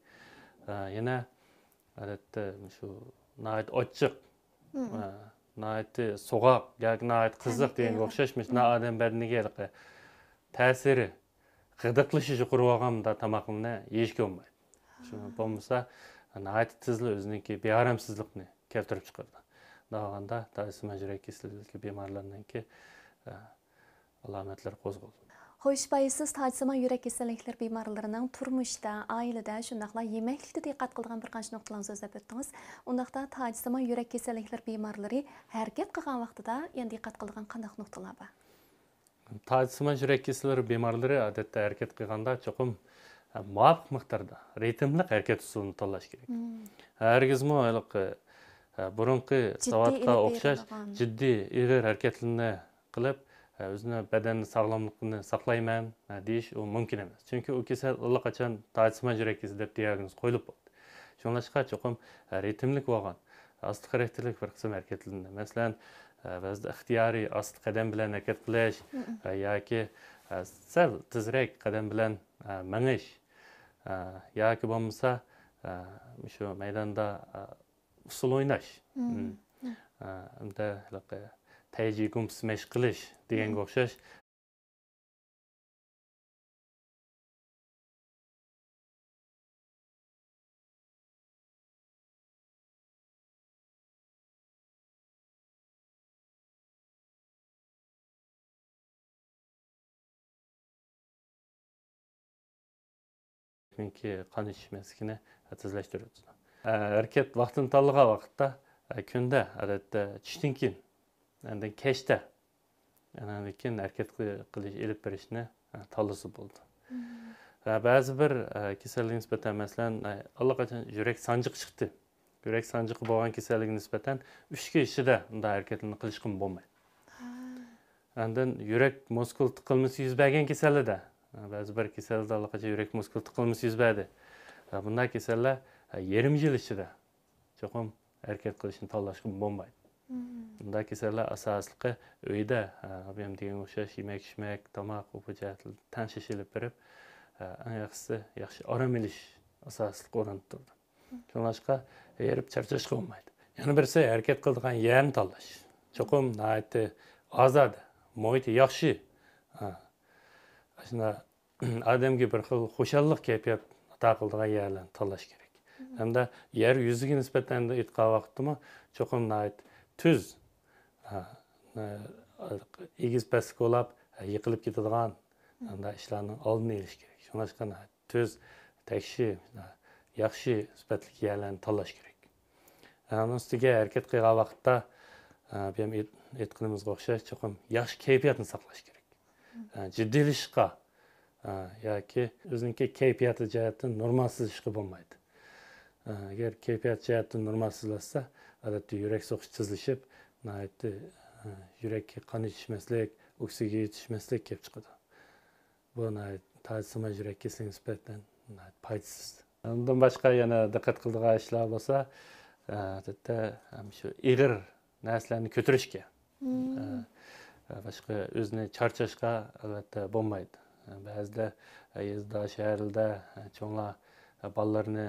ئە، يەنە ئادەتتە مۇشۇ ناھايىتى ئاچچىق، ئە، ناھايىتى سوغۇق ياكى ناھايىتى قىزىق دېگەنگە ئوخشاش مۇشۇنداق ئادەم بەدىنىگە ھېلىقى تەسىرى، غىدىقلىشىش يۇقىرى بولغان مۇنداق تاماقلارنى يېيىشكە بولمايدۇ. شۇ بولمىسا، ناھايىتى تېزلا ئۆزىنىڭكى بىئارامسىزلىقنى كەلتۈرۈپ چىقىرىدۇ. مۇنداق بولغاندا، تاجسىمان يۈرەك كېسىلىدىكى بىمارلارنىڭكى، ئە، ئالامەتلىرى قوزغىلىدۇ. خوش، بايا سىز تاجسىمان يۈرەك كېسەللىكلىرى بىمارلىرىنىڭ تۇرمۇشتا، ئائىلىدە، شۇنداقلا يېمەكلىكتە دىققەت قىلىدىغان بىر قانچە نۇقتىلارنى سۆزلەپ ئۆتتىڭىز. ئۇنداقتا تاجسىمان يۈرەك كېسەللىكلىرى بىمارلىرى ھەرىكەت قىلغان ۋاقتىدا يەنە دىققەت قىلىدىغان قانداق نۇقتىلار بار؟ تاجسىمان يۈرەك كېسەللىرى بىمارلىرى ئادەتتە ھەرىكەت قىلغاندا چوقۇم، ھە، مۇۋاپىق مىقداردا رىتىملىق ھەرىكەت ئۇسۇلىنى تاللاش كېرەك. مم. ھەرگىزمۇ ھېلىقى، ھە، بۇرۇنقى جىددىي زاۋاتقا ئېلىپ ئوخشاش بېرىلغان. جىددىي ئېغىر ھەرىكەتلەرنى قىلىپ، ھە، ئۆزىنى بەدەننى ساغلاملىقىنى ساقلايمەن، ھە، دېيىش ئۇ مۇمكىن ئەمەس. چۈنكى ئۇ كېسەل ئاللىقاچان تاجسىمان يۈرەك كېسىلى دەپ دىياگنوز قويۇلۇپ بولدى. شۇڭلاشقا چوقۇم، ھە، رىتىملىك بولغان، ئاستا خاراكتېرلىك بىر قىسىم ھەرىكەتلىرىنى، مەسىلەن، ھە، بەزىدە ئىختىيارىي ئاستا قەدەم بىلەن ھەرىكەت قىلىش، مم. ھە، ياكى، ھە، سەل تېزرەك قەدەم بىلەن، ھە، مېڭىش، ھە، ياكى بولمىسا، ھە، شۇ مەيداندا، ھە، ئۇسسۇل ئويناش. مم. مم. مم. ھە، ھەمدە ھېلىقى تەيجى گۇمپىسى مەشىق قىلىش دېگەنگە مم. ئوخشاش. چۈنكى قان ئىچىشمەسلىكنى تېزلەشتۈرۈۋېتىدۇ. ھەرىكەت ۋاقتىنى تاللىغان ۋاقىتتا، كۈندە، ئادەتتە، چۈشتىن كېيىن، ئاندىن كەچتە، ئاندىن كېيىن ھەرىكەت قىلىش، ئېلىپ بېرىشنى تاللىسا بولىدۇ. مم. بەزى بىر كېسەللىككە نىسبەتەن، مەسىلەن، ئاللىقاچان يۈرەك سانجىقى چىقتى. يۈرەك سانجىقى بولغان كېسەللىككە نىسبەتەن ئۈچ كۈن ئىچىدە بۇنداق ھەرىكەتلەرنى قىلىشقىمۇ بولمايدۇ. ھا. ئاندىن يۈرەك مۇسكۇل تىقىلمىسى يۈز بەرگەن كېسەللىدە، بەزى بىر كېسەللەردە ئاللىقاچان يۈرەك مۇسكۇل تىقىلمىسى يۈز بەردى. بۇنداق كېسەللەر يېرىم يىل ئىچىدە چوقۇم ھەرىكەت قىلىشنى تاللاشقا بولمايدۇ. مم. بۇنداق كېسەللەر ئاساسلىقى ئۆيدە، ئابىيام دېگەنگە ئوخشاش يېمەك-ئىچمەك، تاماق، بۇ جەھەتتە تەڭشەش ئېلىپ بېرىپ، ئەڭ ياخشىسى ياخشى ئارام ئېلىش ئاساسلىق ئورۇندا تۇرىدۇ. شۇڭلاشقا ھېرىپ چارچاشقا بولمايدۇ. يەنە بىرسى ھەرىكەت قىلىدىغان يەرنى تاللاش. چوقۇم ناھايىتى ئازادە، مۇھىتى ياخشى. ھە. ئاشۇنداق ئادەمگە بىر خىل خۇشاللىق كەيپىيات ئاتا قىلىدىغان يەرلەرنى تاللاش كېرەك. ھەمدە يەر يۈزىگە نىسبەتەن ئېيتقان ۋاقىتتىمۇ چوقۇم ناھايىتى تۈز، ھە، ئېگىز پەسلىك بولاپ، يىقىلىپ كېتىدىغان، ھەمدە ئىشلارنىڭ ئالدىنى ئېلىش كېرەك. شۇڭلاشقا ناھايىتى تۈز، تەكشى، ياخشى سۈپەتلىك يەرلەرنى تاللاش كېرەك. ئە، ئۇنىڭ ئۈستىگە ھەرىكەت قىلغان ۋاقىتتا، ئە، بۇ يەم ئېيت-، ئېيتقىنىمىزغا ئوخشاش چوقۇم ياخشى كەيپىياتنى ساقلاش كېرەك. ئە، جىددىيلىشىشقا، ئە، ياكى ئۆزىنىڭكى كەيپىياتى جەھەتتىن نورمالسىزلىشىشقا بولمايدۇ. ئە، ئەگەر كەيپىيات جەھەتتىن نورمالسىزلاشسا، ئادەتتە يۈرەك سوقۇش تېزلىشىپ، ناھايىتى، ئە، يۈرەككە قان يېتىشمەسلىك، ئوكسىگېن يېتىشمەسلىك كېلىپ چىقىدۇ. بۇ ناھايىتى تاجسىمان يۈرەك كېسىلىگە نىسبەتەن ناھايىتى پايدىسىز. ئۇنىڭدىن باشقا يەنە دىققەت قىلىدىغان ئىشلار بولسا، ئادەتتە، ھەم شۇ ئېغىر نەرسىلەرنى كۆتۈرۈشكە، مم. ئە، باشقا ئۆزىنى چارچاشقا، ئەلۋەتتە، بولمايدۇ. بەزىدە، ئە، يېزىدا، شەھەرلەردە، ئە، چوڭلار، ئە، بالىلىرىنى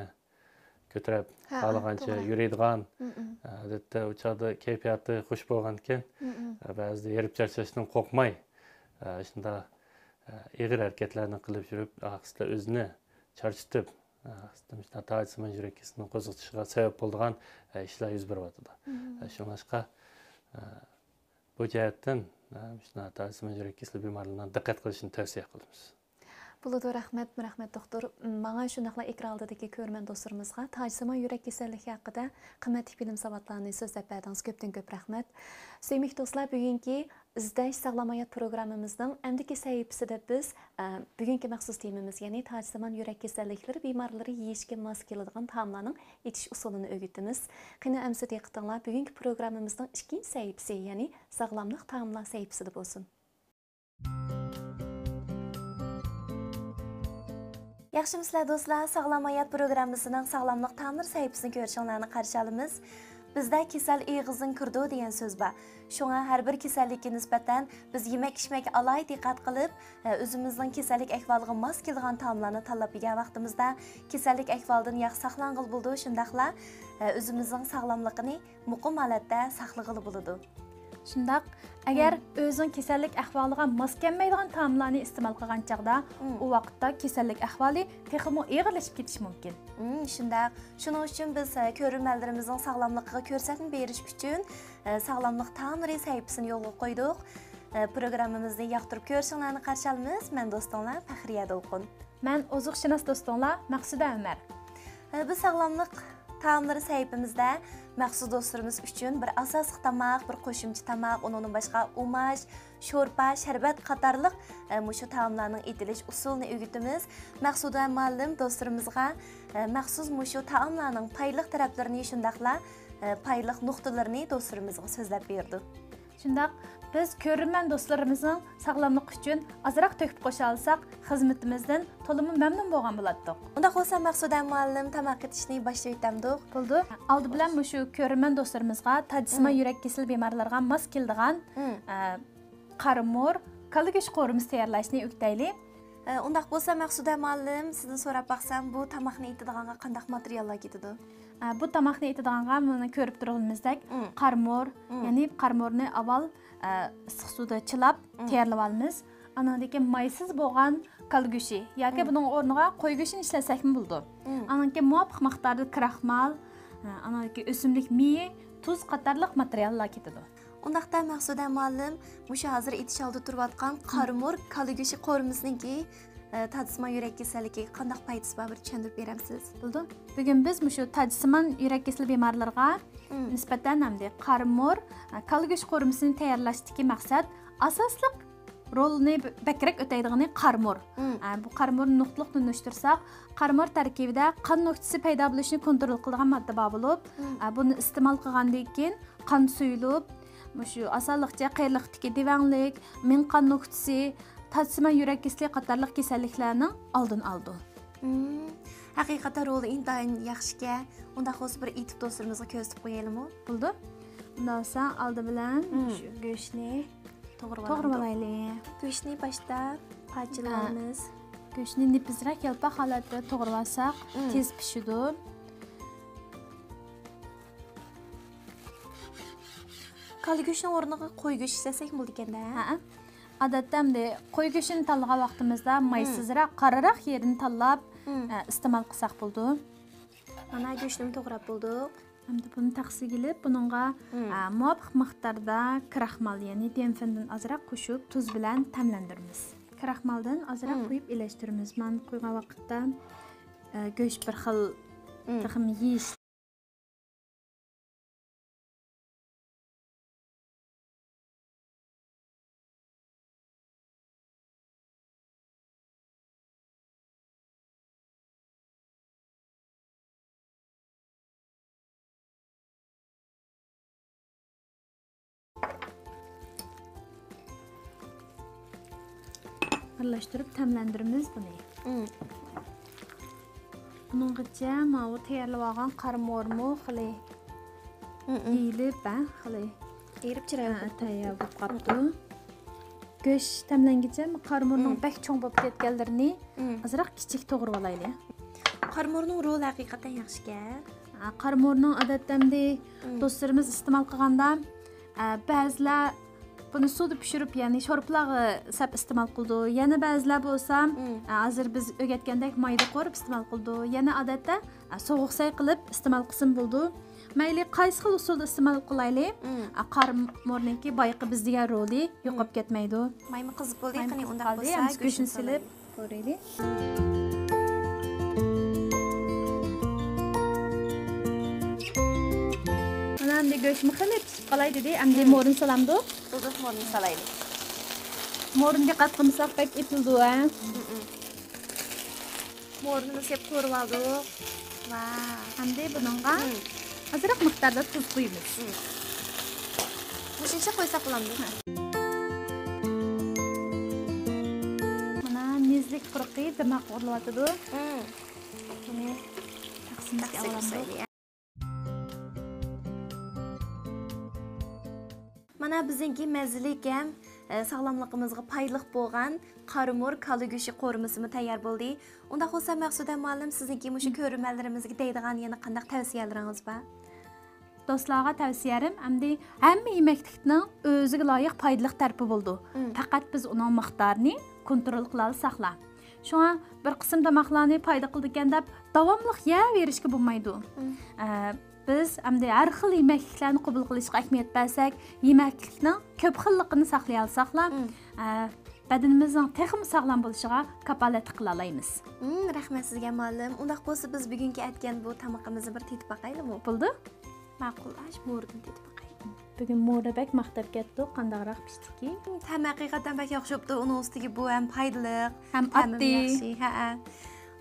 كۆتۈرۈپ، ھە، خالىغانچە توغرا. يۈرىدىغان، مم. ئادەتتە ئۇ چاغدا كەيپىياتى خۇش بولغانىكەن، مم. بەزىدە ھېرىپ چارچاشتىن قورقماي، شۇنداق ئېغىر ھەرىكەتلەرنى قىلىپ يۈرۈپ، ئاخىرسىدا ئۆزىنى چارچىتىپ، ئاخىرسىدا مۇشۇنداق تاجسىمان يۈرەك كېسىلىنىڭ قوزغىتىشىغا سەۋەب بولىدىغان ئىشلار يۈز بېرىۋاتىدۇ. مم. شۇڭلاشقا، بۇ جەھەتتىن، مۇشۇنداق تاجسىمان يۈرەك كېسىلى بىمارلىرىنىڭ دىققەت قىلىشىنى تەۋسىيە قىلىمىز. بولىدۇ، رەھمەت، رەھمەت، دوختۇر. ماڭا شۇنداقلا ئېكران ئالدىدىكى كۆرۈرمەن دوستلىرىمىزغا تاجسىمان يۈرەك كېسەللىكى ھەققىدە قىممەتلىك بىلىم ساۋاتلارنى سۆزلەپ بەردىڭىز. كۆپتىن كۆپ رەھمەت. سۆيۈملۈك دوستلار، بۈگۈنكى ئىزدەش ساغلام ھايات پروگراممىمىزنىڭ ئەمدىكى سەھىپىسىدە بىز، ئە، بۈگۈنكى مەخسۇس تېمىمىز، يەنى تاجسىمان يۈرەك كېسەللىكلىرى بىمارلىرى يېيىشكە ماس كېلىدىغان تائاملارنىڭ ئېتىش ئۇسۇلىنى ئۆگىتىمىز. قېنى، ئەمسە دىققىتىڭلار بۈگۈنكى پروگراممىمىزنىڭ ئىككىنچى سەھىپىسى، يەنى ساغلاملىق تائاملار سەھىپىسىدە بولسۇن. ياخشىمۇسىلەر دوستلار، ساغلام ھايات پروگراممىسىنىڭ ساغلاملىق تائاملىرى سەھىپىسىنى كۆرۈشۈڭلارنى قارشى ئالىمىز. بىزدە «كېسەل ئېغىزدىن كىرىدۇ» دېگەن سۆز بار. شۇڭا ھەر بىر كېسەللىككە نىسبەتەن بىز يېمەك-ئىچمەككە ئالاھىدە دىققەت قىلىپ، ئە، ئۆزىمىزنىڭ كېسەللىك ئەھۋالىغا ماس كېلىدىغان تائاملارنى تاللاپ يېگەن ۋاقتىمىزدا كېسەللىك ئەھۋالىدىن ياخشى ساقلانغىلى بولىدۇ. شۇنداقلا، ئە، ئۆزىمىزنىڭ ساغلاملىقىنى مۇقىم ھالەتتە ساقلىغىلى بولىدۇ. شۇنداق. ئەگەر ئۆزىنىڭ كېسەللىك ئەھۋالىغا ماس كەلمەيدىغان تائاملارنى ئىستېمال قىلغان چاغدا، ئۇ ۋاقىتتا كېسەللىك ئەھۋالى تېخىمۇ ئېغىرلىشىپ كېتىشى مۇمكىن. شۇنداق. شۇنىڭ ئۈچۈن بىز، ئە، كۆرۈرمەنلىرىمىزنىڭ ساغلاملىقىغا كۆرسەتمە بېرىش ئۈچۈن، ئە، ساغلاملىق تائاملىرى سەھىپىسىنى يولغا قويدۇق. ئە، پروگراممىمىزنى ياقتۇرۇپ كۆرۈشۈڭلارنى قارشى ئالىمىز. مەن دوستۇڭلار پەخرىيە دولقۇن. مەن ئوزۇقشۇناس دوستۇڭلار مەقسۇدە ئۆمەر. ئە، بىز ساغلاملىق تائاملىرى سەھىپىمىزدە مەخسۇس دوستلىرىمىز ئۈچۈن بىر ئاساسلىق تاماق، بىر قوشۇمچە تاماق، ئۇنىڭدىن باشقا ئۇماش، شورپا، شەربەت قاتارلىق، ئە، مۇشۇ تائاملارنىڭ ئېتىلىش ئۇسۇلىنى ئۆگىتىمىز. مەخسۇدە مۇئەللىم دوستلىرىمىزغا، ئە، مەخسۇس مۇشۇ تائاملارنىڭ پايدىلىق تەرەپلىرىنى شۇنداقلا، ئە، پايدىلىق نۇقتىلىرىنى دوستلىرىمىزغا سۆزلەپ بېرىدۇ. شۇنداق، بىز كۆرۈرمەن دوستلىرىمىزنىڭ ساغلاملىقى ئۈچۈن ئازراق تۆھپە قوشالىساق، خىزمىتىمىزدىن تولىمۇ مەمنۇن بولغان بولاتتۇق. ئۇنداق بولسا، مەخسۇدە مۇئەللىم، تاماق ئېتىشنى باشلاۋېتەمدۇق؟ بولىدۇ. ئالدى بىلەن مۇشۇ كۆرۈرمەن دوستلىرىمىزغا تاجسىمان يۈرەك كېسىلى بىمارلىرىغا ماس كېلىدىغان، ئە، قارىمۇر، كالا گۆشى قورۇمىسى تەييارلاشنى ئۆگىتەيلى. ئە، ئۇنداق بولسا، مەخسۇدە مۇئەللىم، سىزدىن سوراپ باقسام، بۇ تاماقنى ئېتىدىغانغا قانداق ماتېرىياللار كېتىدۇ؟ ئە، بۇ تاماقنى ئېتىدىغانغا مانا كۆرۈپ تۇرغىنىمىزدەك قارىمۇر، يەنى قارىمۇرنى ئاۋۋال، ئە، ئىسسىق سۇدا چىلاپ تەييارلىۋالىمىز. ئانىڭدىن كېيىن مايسىز بولغان كالا گۆشى ياكى بۇنىڭ ئورنىغا قوي گۆشىنى ئىشلەتسەكمۇ بولىدۇ. ئانىڭدىن كېيىن مۇۋاپىق مىقداردا كراخمال، ئە، ئانىڭدىن كېيىن ئۆسۈملۈك مېيى، تۇز قاتارلىق ماتېرىياللار كېتىدۇ. ئۇنداقتا مەخسۇدە مۇئەللىم، مۇشۇ ھازىر ئېتىش ئالدىدا تۇرۇۋاتقان قارىمۇر كالا گۆشى قورۇمىسىنىڭكى، ئە، تاجسىمان يۈرەك كېسەللىكىگە قانداق پايدىسى بار، بىر چۈشەندۈرۈپ بېرەمسىز؟ بولىدۇ. بۈگۈن بىز مۇشۇ تاجسىمان يۈرەك كېسىلى بىمارلىرىغا نىسبەتەن ئەمدى قارىمۇر، ئە، كالا گۆشى قورۇمىسىنى تەييارلاشتىكى مەقسەت، ئاساسلىق رولنى ب-، بەكرەك ئۆتەيدىغىنى قارىمۇر. ئە، بۇ قارىمۇرنى نۇقتىلىق تونۇشتۇرساق، قارىمۇر تەركىبىدە قان نۆكتىسى پەيدا بولۇشىنى كونترول قىلىدىغان ماددا بار بولۇپ، ئە، بۇنى ئىستېمال قىلغاندىن كېيىن قان سۇيۇلۇپ، مۇشۇ ئاسانلىقچە قېرىلىقتىكى دېۋەڭلىك، مىڭ قان نۆكتىسى، تاجسىمان يۈرەك كېسىلى قاتارلىق كېسەللىكلەرنىڭ ئالدىنى ئالىدۇ. ھەقىقەتەن رولى ئىنتايىن ياخشىكەن. ئۇنداق بولسا بىر ئېتىپ دوستلىرىمىزغا كۆرسىتىپ قويايلىمۇ؟ بولىدۇ. ئۇنداق بولسا ئالدى بىلەن شۇ گۆشنى توغرىۋالايلى. گۆشنى باشتا پارچىلاۋالىمىز. گۆشنى نېپىزرەك يالپاق ھالەتتە توغرىۋالساق تېز پىشىدۇ. كالا گۆشنىڭ ئورنىغا قوي گۆشى ئىشلەتسەك بولىدىكەن-دە. ھەئە. ئادەتتە ئەمدى قوي گۆشىنى تاللىغان ۋاقتىمىزدا مايسىزراق، قارىراق يېرىنى تاللاپ، ئە، ئىستېمال قىلساق بولىدۇ. مانا گۆشنىمۇ توغراپ بولدۇق. ئەمدى بۇنى تەخسىگە ئېلىپ، بۇنىڭغا، ئە، مۇۋاپىق مىقداردا كراخمال، يەنى دىيەنفېندىن ئازراق قوشۇپ، تۇز بىلەن تەملەندۈرىمىز. كراخمالدىن ئازراق قويۇپ ئىلەشتۈرىمىز. مانا قويغان ۋاقىتتا، ئە، گۆش بىر خىل تېخىمۇ يېيىش ئارىلاشتۇرۇپ تەملەندۈرىمىز بۇنى. بۇنىڭغىچە ماۋۇ تەييارلىۋالغان قارىمۇرمۇ خېلى يېيىلىپ، ھە، خېلى ئېرىپ چىرايلىق، ھە، بولۇپ تەييار بولۇپ قاپتۇ. گۆش تەملەنگىچە قارىمۇرنىڭ بەك چوڭ بولۇپ كەتكەنلىرىنى ئازراق كىچىك توغرىۋالايلى. قارىمۇرنىڭ رولى ھەقىقەتەن ياخشىكەن. ھە، قارىمۇرنىڭ ئادەتتە ئەمدى دوستلىرىمىز ئىستېمال قىلغاندا، ئە، بەزىلەر بۇنى سۇدا پىشۇرۇپ، يەنى شورپىلارغا سەپ ئىستېمال قىلىدۇ. يەنە بەزىلەر بولسا، ئە، ھازىر بىز ئۆگەتكەندەك مايدا قورۇپ ئىستېمال قىلىدۇ. يەنە ئادەتتە، ئە، سوغۇق سەي قىلىپ ئىستېمال قىلسىمۇ بولىدۇ. مەيلى قايسى خىل ئۇسۇلدا ئىستېمال قىلايلى، ئە، قارىمۇرنىڭكى بايىقى بىز دېگەن رولى يوقاپ كەتمەيدۇ. مايمۇ قىزىپ بولدى، قېنى ئۇنداق بولسا ئەمدى گۆشنى سېلىپ قويايلى. مانا ئەمدى گۆشمۇ خېلى پىشىپ قالاي دېدى. ئەمدى مورىنى سالامدۇ؟ بولدى، مورىنى سالايلى. مورىنى دىققەت قىلمىساق بەك ئېتىلىدۇ، ھە؟ مورىنىمۇ سېلىپ قورۇۋالدۇق. ۋاۋ. ئەمدى بۇنىڭغا ئازراق مىقداردا تۇز قۇيىمىز. مۇشۇنچە قويساق بولامدۇ؟ مانا نېزلىك پۇرىقى دىماغقا ئۇرۇلۇۋاتىدۇ. بۇنى تەخسىمىزگە ئالامدۇ؟ مانا بىزنىڭكى مەززىلىك ھەم، ئە، ساغلاملىقىمىزغا پايدىلىق بولغان قارىمۇر كالا گۆشى قورۇمىسىمۇ تەييار بولدى. ئۇنداق بولسا مەخسۇدە مۇئەللىم، سىزنىڭكى مۇشۇ كۆرۈرمەنلىرىمىزگە دەيدىغان يەنە قانداق تەۋسىيەلىرىڭىز بار؟ دوستلارغا تەۋسىيەم، ئەمدى ھەممە يېمەكلىكنىڭ ئۆزىگە لايىق پايدىلىق تەرىپى بولىدۇ. مم. پەقەت بىز ئۇنىڭ مىقدارىنى كونترول قىلالىساقلا. شۇڭا بىر قىسىم تاماقلارنى پايدا قىلىدىكەن دەپ داۋاملىق يەۋېرىشكە بولمايدۇ. مم. ئە، بىز ئەمدى ھەر خىل يېمەكلىكلەرنى قوبۇل قىلىشقا ئەھمىيەت بەرسەك، يېمەكلىكنىڭ كۆپ خىللىقىنى ساقلىيالىساقلا، مم. ئە، بەدىنىمىزنىڭ تېخىمۇ ساغلام بولۇشىغا كاپالەتلىك قىلالايمىز. مم، رەھمەت سىزگە، مۇئەللىم. ئۇنداق بولسا، بىز بۈگۈنكى ئەتكەن بۇ تامىقىمىزنى بىر تېتىپ باقايلىمۇ؟ بولدى. ماقۇل، ئاش مورىدىن تېتىپ باقاي. بۈگۈن مورا بەك ماختاپ كەتتۇق، قانداقراق پىشتىكى. تەمى ھەقىقەتەن بەك ياخشى بوپتۇ. ئۇنىڭ ئۈستىگە بۇ ھەم پايدىلىق، ھەم تەمىمۇ ئاددىي. ياخشى. ھەئە.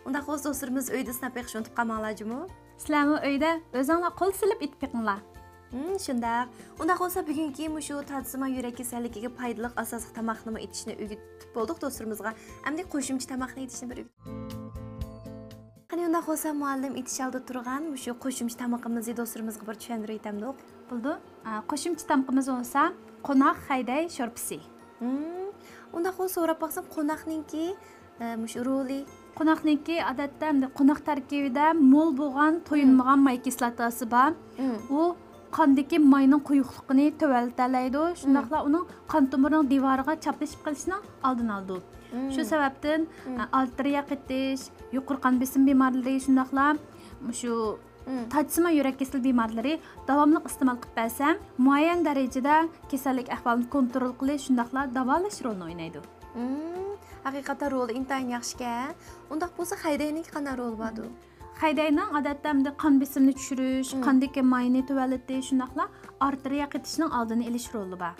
ئۇنداق بولسا، دوستلىرىمىز ئۆيدە سىناپ بېقىشنى ئۇنتۇپ قالماڭلار جۇمۇ. سىلەرمۇ ئۆيدە ئۆزۈڭلار قول سېلىپ ئېتىپ بېقىڭلار. ھىم، شۇنداق. ئۇنداق بولسا، بۈگۈنكى مۇشۇ تاجسىمان يۈرەك كېسەللىكىگە پايدىلىق ئاساسلىق تاماقنىمۇ ئېتىشنى ئۆگىتىپ بولدۇق دوستلىرىمىزغا. ئەمدى قوشۇمچە تاماقنى ئېتىشنى بىر ئۆگىتىپ. قېنى، ئۇنداق بولسا، مۇئەللىم، ئېتىش ئالدىدا تۇرغان مۇشۇ قوشۇمچە تامىقىمىزنى دوستلىرىمىزغا بىر چۈشەندۈرۈۋېتەمدۇق؟ بولىدۇ. ئا، قوشۇمچە تامىقىمىز بولسا قوناق خەيدەي شورپىسى. ھىم، ئۇنداق بولسا، سوراپ باقسام، قوناقنىڭكى، ئە، مۇشۇ رولى. قوناقنىڭكى ئادەتتە ئەمدى قوناق تەركىبىدە مول بولغان تويۇنمىغان ماي كىسلاتاسى بار. ھىم. ئۇ قاندىكى ماينىڭ قويۇقلۇقىنى تۆۋەنلىتەلەيدۇ، شۇنداقلا ئۇنىڭ قان تومۇرىنىڭ دىۋارىغا چاپلىشىپ قېلىشىنىڭ ئالدىنى ئالىدۇ. ھىم. شۇ سەۋەبتىن، ھىم. ئە، ئارتېرىيە قېتىش، يۇقىرى قان بېسىم بىمارلىرى، شۇنداقلا مۇشۇ ھىم. تاجسىمان يۈرەك كېسىلى بىمارلىرى داۋاملىق ئىستېمال قىلىپ بەرسە، مۇئەييەن دەرىجىدە كېسەللىك ئەھۋالىنى كونترول قىلىش، شۇنداقلا داۋالاش رولىنى ئوينايدۇ. ھىم، ھەقىقەتەن رولى ئىنتايىن ياخشىكەن. ئۇنداق بولسا، خەيدەينىڭكى قانداق رولى باردۇ؟ خەيدەينىڭ ئادەتتە ئەمدى قان بېسىمىنى چۈشۈرۈش، ھىم. قاندىكى ماينى تۆۋەنلىتىش، شۇنداقلا ئارتېرىيە قېتىشنىڭ ئالدىنى ئېلىش رولى بار.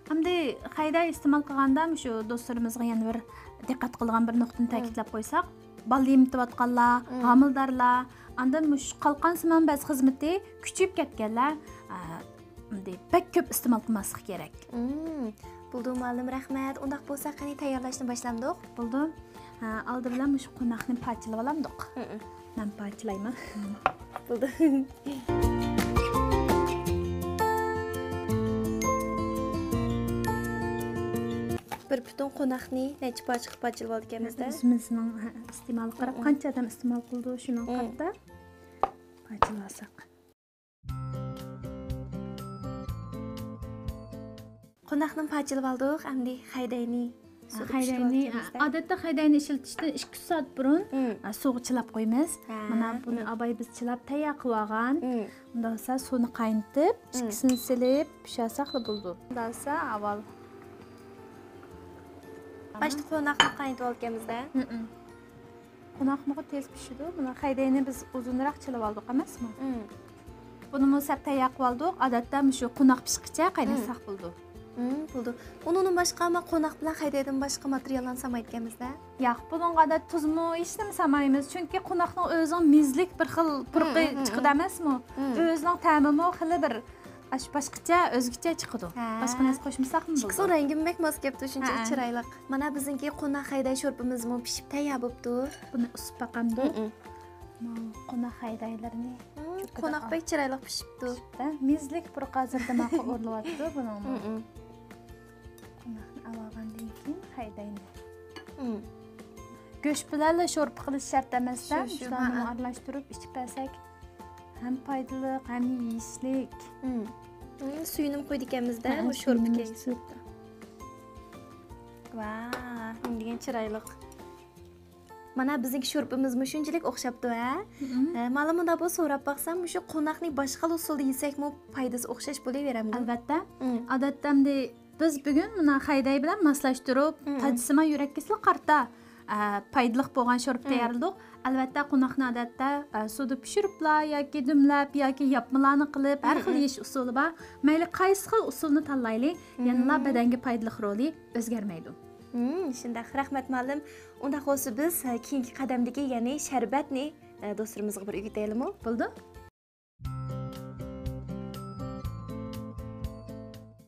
ئەمدى خەيدەي ئىستېمال قىلغاندا، مۇشۇ دوستلىرىمىزغا يەنە بىر دىققەت قىلىدىغان بىر نۇقتىنى مم. تەكىتلەپ قويساق، بالا يېمىتىۋاتقانلار، مم. ھامىلىدارلار، ئاندىن مۇشۇ قالقان سىمان بەز خىزمىتى كۈچىيىپ كەتكەنلەر، ئە، ئەمدى بەك كۆپ ئىستېمال قىلماسلىق كېرەك. مم. بولدى، مۇئەللىم، رەھمەت. ئۇنداق بولسا، قېنى، تەييارلاشنى باشلامدۇق؟ بولدى. ئە، ئالدى بىلەن مۇشۇ قوناقنى پارچىلىۋالامدۇق؟ مم. مەن پارچىلايمەن. بولدى. بىر پۈتۈن قوناقنى نەچچە پارچىغا پارچىلىۋالىدىكەنمىز-دە. ئۆزىمىزنىڭ، ھە، ئىستېمالىغا قاراپ، مم. قانچە ئادەم ئىستېمال قىلىدۇ، شۇنىڭغا مم. قارىتا پارچىلىۋالساق. قوناقنى پارچىلىۋالدۇق، ئەمدى خەيدەينى سۇدا خەيدەينى، پىشۇرۇۋالىدىكەنمىز-دە. ئادەتتە خەيدەينى ئىشلىتىشتىن ئىككى سائەت بۇرۇن، مم. ئە، سۇغا چىلاپ قويىمىز. ھە، مانا بۇنى مم. ئاباي بىز چىلاپ تەييار قىلىۋالغان. مم. ئۇنداق بولسا سۇنى قاينىتىپ، مم. ئىككىسىنى سېلىپ پىشۇرساقلا بولىدۇ. ئۇنداق بولسا ئاۋۋال. باشتا قوناقنى قاينىتىۋالىدىكەنمىز-دە. مم. قوناقمۇ تېز پىشىدۇ. مانا خەيدەينى بىز ئۇزۇنراق چىلىۋالدۇق ئەمەسمۇ؟ مم. بۇنىمۇ سەپ تەييار قىلىۋالدۇق. ئادەتتە مۇشۇ قوناق پىشقىچە قايناتساق مم. بولىدۇ. مم، بولىدۇ. ئۇنىڭدىن باشقا، ئەمما قوناق بىلەن خەيدەيدىن باشقا ماتېرىياللارنى سالمايدىكەنمىز-دە؟ ياق، بۇنىڭغا ئادەتتە تۇزمۇ، ھېچنېمە سالمايمىز. چۈنكى قوناقنىڭ ئۆزىنىڭ مېزىلىك بىر خىل پۇرىقى مم، مم، چىقىدۇ مم. ئەمەسمۇ؟ مم. ئۆزىنىڭ تەمىمۇ خېلى بىر ئاش-، باشقىچە، ئۆزگىچە چىقىدۇ. ھە. باشقا نەرسە قوشمىساقمۇ بولىدۇ. چىقسا رەڭگىمۇ بەك ماس كەپتۇ، شۇنچىلىك ھە. چىرايلىق. مانا بىزنىڭكى قوناق خەيدەي شورپىمىزمۇ پىشىپ تەييار بوپتۇ. بۇنى ئۇسۇپ باقامدۇ؟ مم. ماۋۇ قوناق خەيدەيلىرىنى مم، كۆپىدە قوناق ئال. بەك چىرايلىق پىشىپتۇ. پىشىپتۇ. مېزىلىك پۇرىقى ھازىر دىماغقا ئورۇنلىۋاتىدۇ بۇنىڭمۇ. مم. قوناقنى ئاۋالغاندىن كېيىن خەيدەينى. مم. گۆش بىلەنلا شورپا قىلىش شەرت ئەمەس-دە، شۇ، شۇ، مۇشۇلارنى ھە، ھە. ئارىلاشتۇرۇپ ئىچىپ بەرسەك ھەم پايدىلىق، ھەم يېيىشلىك. مم. مم، سۈيىنىمۇ قۇيىدىكەنمىز-دە، ھە، بۇ شورپا سۈيىنىمۇ كەيسى. ۋاھ، نېمە دېگەن چىرايلىق. مانا بىزنىڭكى شورپىمىزمۇ شۇنچىلىك ئوخشاپتۇ، ھە؟ مم. ھە، مانا مۇنداق بولسا سوراپ باقسام، مۇشۇ قوناقنى باشقا ئۇسۇلدا يېسەكمۇ پايدىسى ئوخشاش بولۇۋېرەمدۇ؟ ئەلۋەتتە. مم. ئادەتتە ئەمدى بىز بۈگۈن مانا خەيدەي بىلەن ماسلاشتۇرۇپ، مم. تاجسىمان يۈرەك كېسىلىگە قارىتا، ئە، پايدىلىق بولغان شورپا مم. تەييارلىدۇق. ئەلۋەتتە، قوناقنى ئادەتتە، ئە، سۇدا پىشۇرۇپلا ياكى دۈملەپ ياكى ياپمىلارنى قىلىپ، ھەر مم، خىل مم. يېيىش ئۇسۇلى بار. مەيلى قايسى خىل ئۇسۇلنى تاللايلى، يەنىلا مم. بەدەنگە پايدىلىق رولى ئۆزگەرمەيدۇ. مم، شۇنداق. رەھمەت، مۇئەللىم. ئۇنداق بولسا بىز، ئە، كېيىنكى قەدەمدىكى، يەنى شەربەتنى، ئە، دوستلىرىمىزغا بىر ئۆگىتەيلىمۇ؟ بولىدۇ.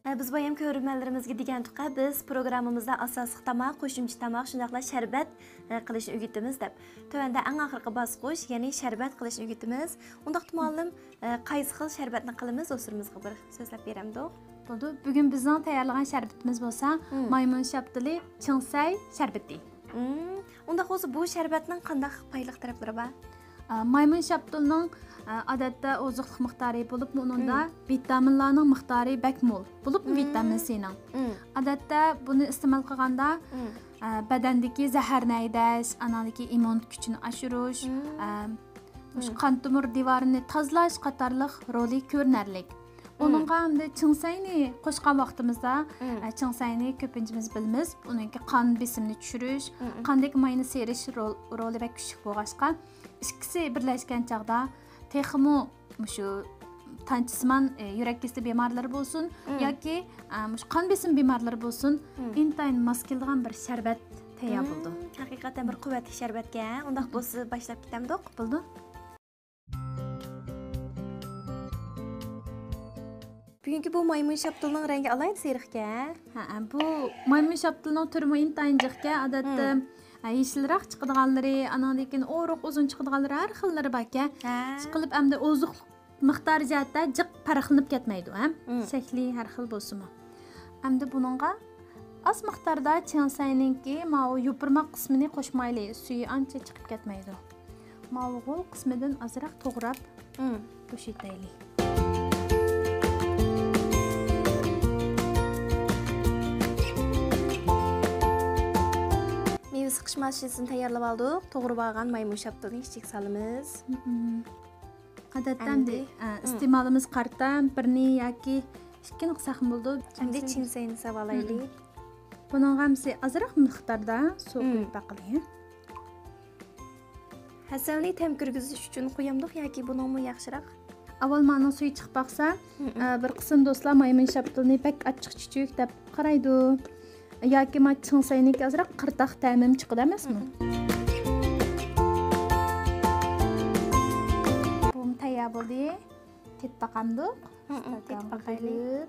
ھە، بىز بايام كۆرۈرمەنلىرىمىزگە دېگەنتۇققە، بىز پروگراممىمىزدا ئاساسلىق تاماق، قوشۇمچە تاماق، شۇنداقلا شەربەت، ھە، قىلىشنى ئۆگىتىمىز دەپ. تۆۋەندە ئەڭ ئاخىرقى باسقۇچ، يەنى شەربەت قىلىشنى ئۆگىتىمىز. ئۇنداقتا مۇئەللىم، ھە، قايسى خىل شەربەتنى قىلىمىز، دوستلىرىمىزغا بىر سۆزلەپ بېرەمدۇق؟ بولىدۇ. بۈگۈن بىزنىڭ تەييارلىغان شەربىتىمىز بولسا، مم. مايمۇن شاپتۇلى چىڭسەي شەربىتى. مم. ئۇنداق بولسا، بۇ شەربەتنىڭ قانداق پايدىلىق تەرەپلىرى بار؟ ئە، مايمۇن شاپتۇلىنىڭ، ئە، ئادەتتە ئوزۇقلۇق مىقدارى بولۇپمۇ ئۇنىڭدا مم. ۋىتامىنلارنىڭ مىقدارى بەك مول. بولۇپمۇ مم. ۋىتامىن سىنىڭ. مم. ئادەتتە بۇنى ئىستېمال قىلغاندا، مم. ئە، بەدەندىكى زەھەرنى ھەيدەش، ئاناڭدىكى ئىممۇن كۈچىنى ئاشۇرۇش، مم. ئە، مۇشۇ مم. قان تومۇر دىۋارىنى تازىلاش قاتارلىق رولى كۆرۈنەرلىك. مم. ئۇنىڭغا ئەمدى چىڭسەينى قوشقان ۋاقتىمىزدا، مم. ئە، چىڭسەينى كۆپىنچىمىز بىلىمىز، ئۇنىڭكى قان بېسىمىنى چۈشۈرۈش، مم. قاندىكى ماينى سىيرىش رول-، رولى بەك كۈچلۈك بولغاچقا، ئىككىسى بىرلەشكەن چاغدا تېخىمۇ مۇشۇ تانچىسىمان، ئە، يۈرەك كېسىلى بىمارلىرى بولسۇن مم. ياكى، ئە، مۇشۇ قان بېسىم بىمارلىرى بولسۇن، مم. ئىنتايىن ماس كېلىدىغان بىر شەربەت تەييار مم، بولىدۇ. ھەقىقەتەن بىر قۇۋۋەتلىك شەربەتكەن. ئۇنداق مم. بولسا باشلاپ كېتەمدۇق؟ بولىدۇ. بۈگۈنكى بۇ مايمۇن شاپتۇلىنىڭ رەڭگى ئالاھىدە سېرىقكەن. ھە، بۇ مايمۇن شاپتۇلىنىڭ تۈرىمۇ ئىنتايىن جىقكەن. ئادەتتە، مم. ھە، يېشىلراق چىقىدىغانلىرى، ئانىڭدىن كېيىن ئورۇق ئۇزۇن چىقىدىغانلىرى ھەر خىللىرى باركەن. ھە. ئىشقىلىپ ئەمدى ئوزۇقلۇق مىقدارى جەھەتتە جىق پەرقلىنىپ كەتمەيدۇ، ھە؟ مم. شەكلى ھەر خىل بولسىمۇ. ئەمدى بۇنىڭغا ئاز مىقداردا چىڭسەينىڭكى ماۋۇ يوپۇرماق قىسمىنى قوشمايلى، سۈيى ئانچە چىقىپ كەتمەيدۇ. ماۋۇ غول قىسمىدىن ئازراق توغراپ مم. بوشىتايلى. مېۋە سىقىش ماشىنىسىنى تەييارلىۋالدۇق. توغرىۋالغان مايمۇن شاپتۇلىنى ئىچىگە سالىمىز. مم. ئادەتتە ئەمدى، ئەمدى، ئە، مم. ئىستېمالىمىز قارتا، بىرنى ياكى ئىككىنى قىلساقمۇ بولىدۇ. ئەمدى چىڭسەينى ساۋالايلى. مم. بۇنىڭغا ھەممىسى ئازراق مىقداردا سۇ مم. قۇيۇپ باقىلى. ھەسەلنى تەم كىرگۈزۈش ئۈچۈن قۇيامدۇق ياكى بۇنىڭمۇ ياخشىراق؟ ئاۋۋال مانىڭ سۈيى چىقىپ باقسا، مم. ئە، بىر قىسىم دوستلار مايمۇن شاپتۇلىنى بەك ئاچچىق چۈچۈك دەپ قارايدۇ. ياكى ما چىڭسەينىڭكى ئازراق قىرتاق تەمىم چىقىدۇ ئەمەسمۇ؟ مم. بۇمۇ تەييار بولدى. تېتىپ باقامدۇق؟ مم، مم، تېتىپ باقايلى.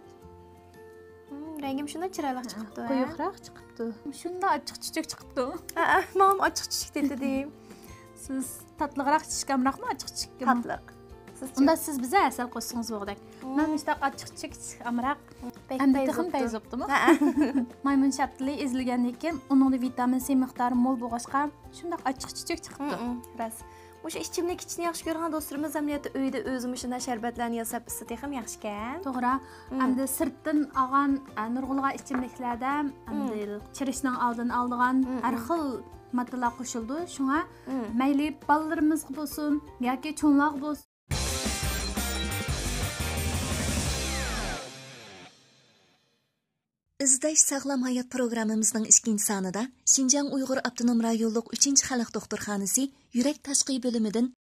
مم، رەڭگىمۇ شۇنداق چىرايلىق چىقىپتۇ، ھە؟ قويۇقراق چىقىپتۇ. شۇنداق ئاچچىق چۈچۈك چىقىپتۇ. ھە، ھە، ماڭىمۇ ئاچچىق چۈچۈك تېتىدى. سىز تاتلىقراق چۈچۈك ئامراقمۇ، ئاچچىق چۈچۈككىمۇ؟ تاتلىق. سىزچۇ؟ ئۇندا سىز بىزگە ھەسەل قوشسىڭىز بولغۇدەك. مم. مەن مۇشۇنداق ئاچچىق چۈچۈك ئامراق. بەك ئەمدى تېخىمۇ پەيزى بوپتۇ. پەيزى بوپتۇمۇ؟ ھە، ھە. مايمۇن شاپتۇلى ئېزىلگەندىن كېيىن ئۇنىڭدا ۋىتامىن سى مىقدارى مول بولغاچقا، شۇنداق ئاچچىق چۈچۈك چىقىپتۇ. مم، مم، راست. مۇشۇ ئىچىملىك ئىچىشنى ياخشى كۆرىدىغان دوستلىرىمىز ئەمەلىيەتتە ئۆيدە ئۆزى مۇشۇنداق شەربەتلەرنى ياساپ ئىچسە تېخىمۇ ياخشىكەن. توغرا. مم. ئەمدى سىرتتىن ئالغان، ئە، نۇرغۇنلىغان ئىچىملىكلەردە ئەمدى مم. چىرىشنىڭ ئالدىنى ئالىدىغان مم، ھەر مم. خىل ماددىلار قوشۇلىدۇ. شۇڭا مم. مەيلى بالىلىرىمىزغا بولسۇن ياكى چوڭلارغا بولسۇن. ئىزدەش ساغلام ھايات پروگراممىمىزنىڭ ئىككىنچى سانىدا شىنجاڭ ئۇيغۇر ئاپتونوم رايونلۇق ئۈچىنچى خەلق دوختۇرخانىسى يۈرەك تاشقى بۆلۈمىدىن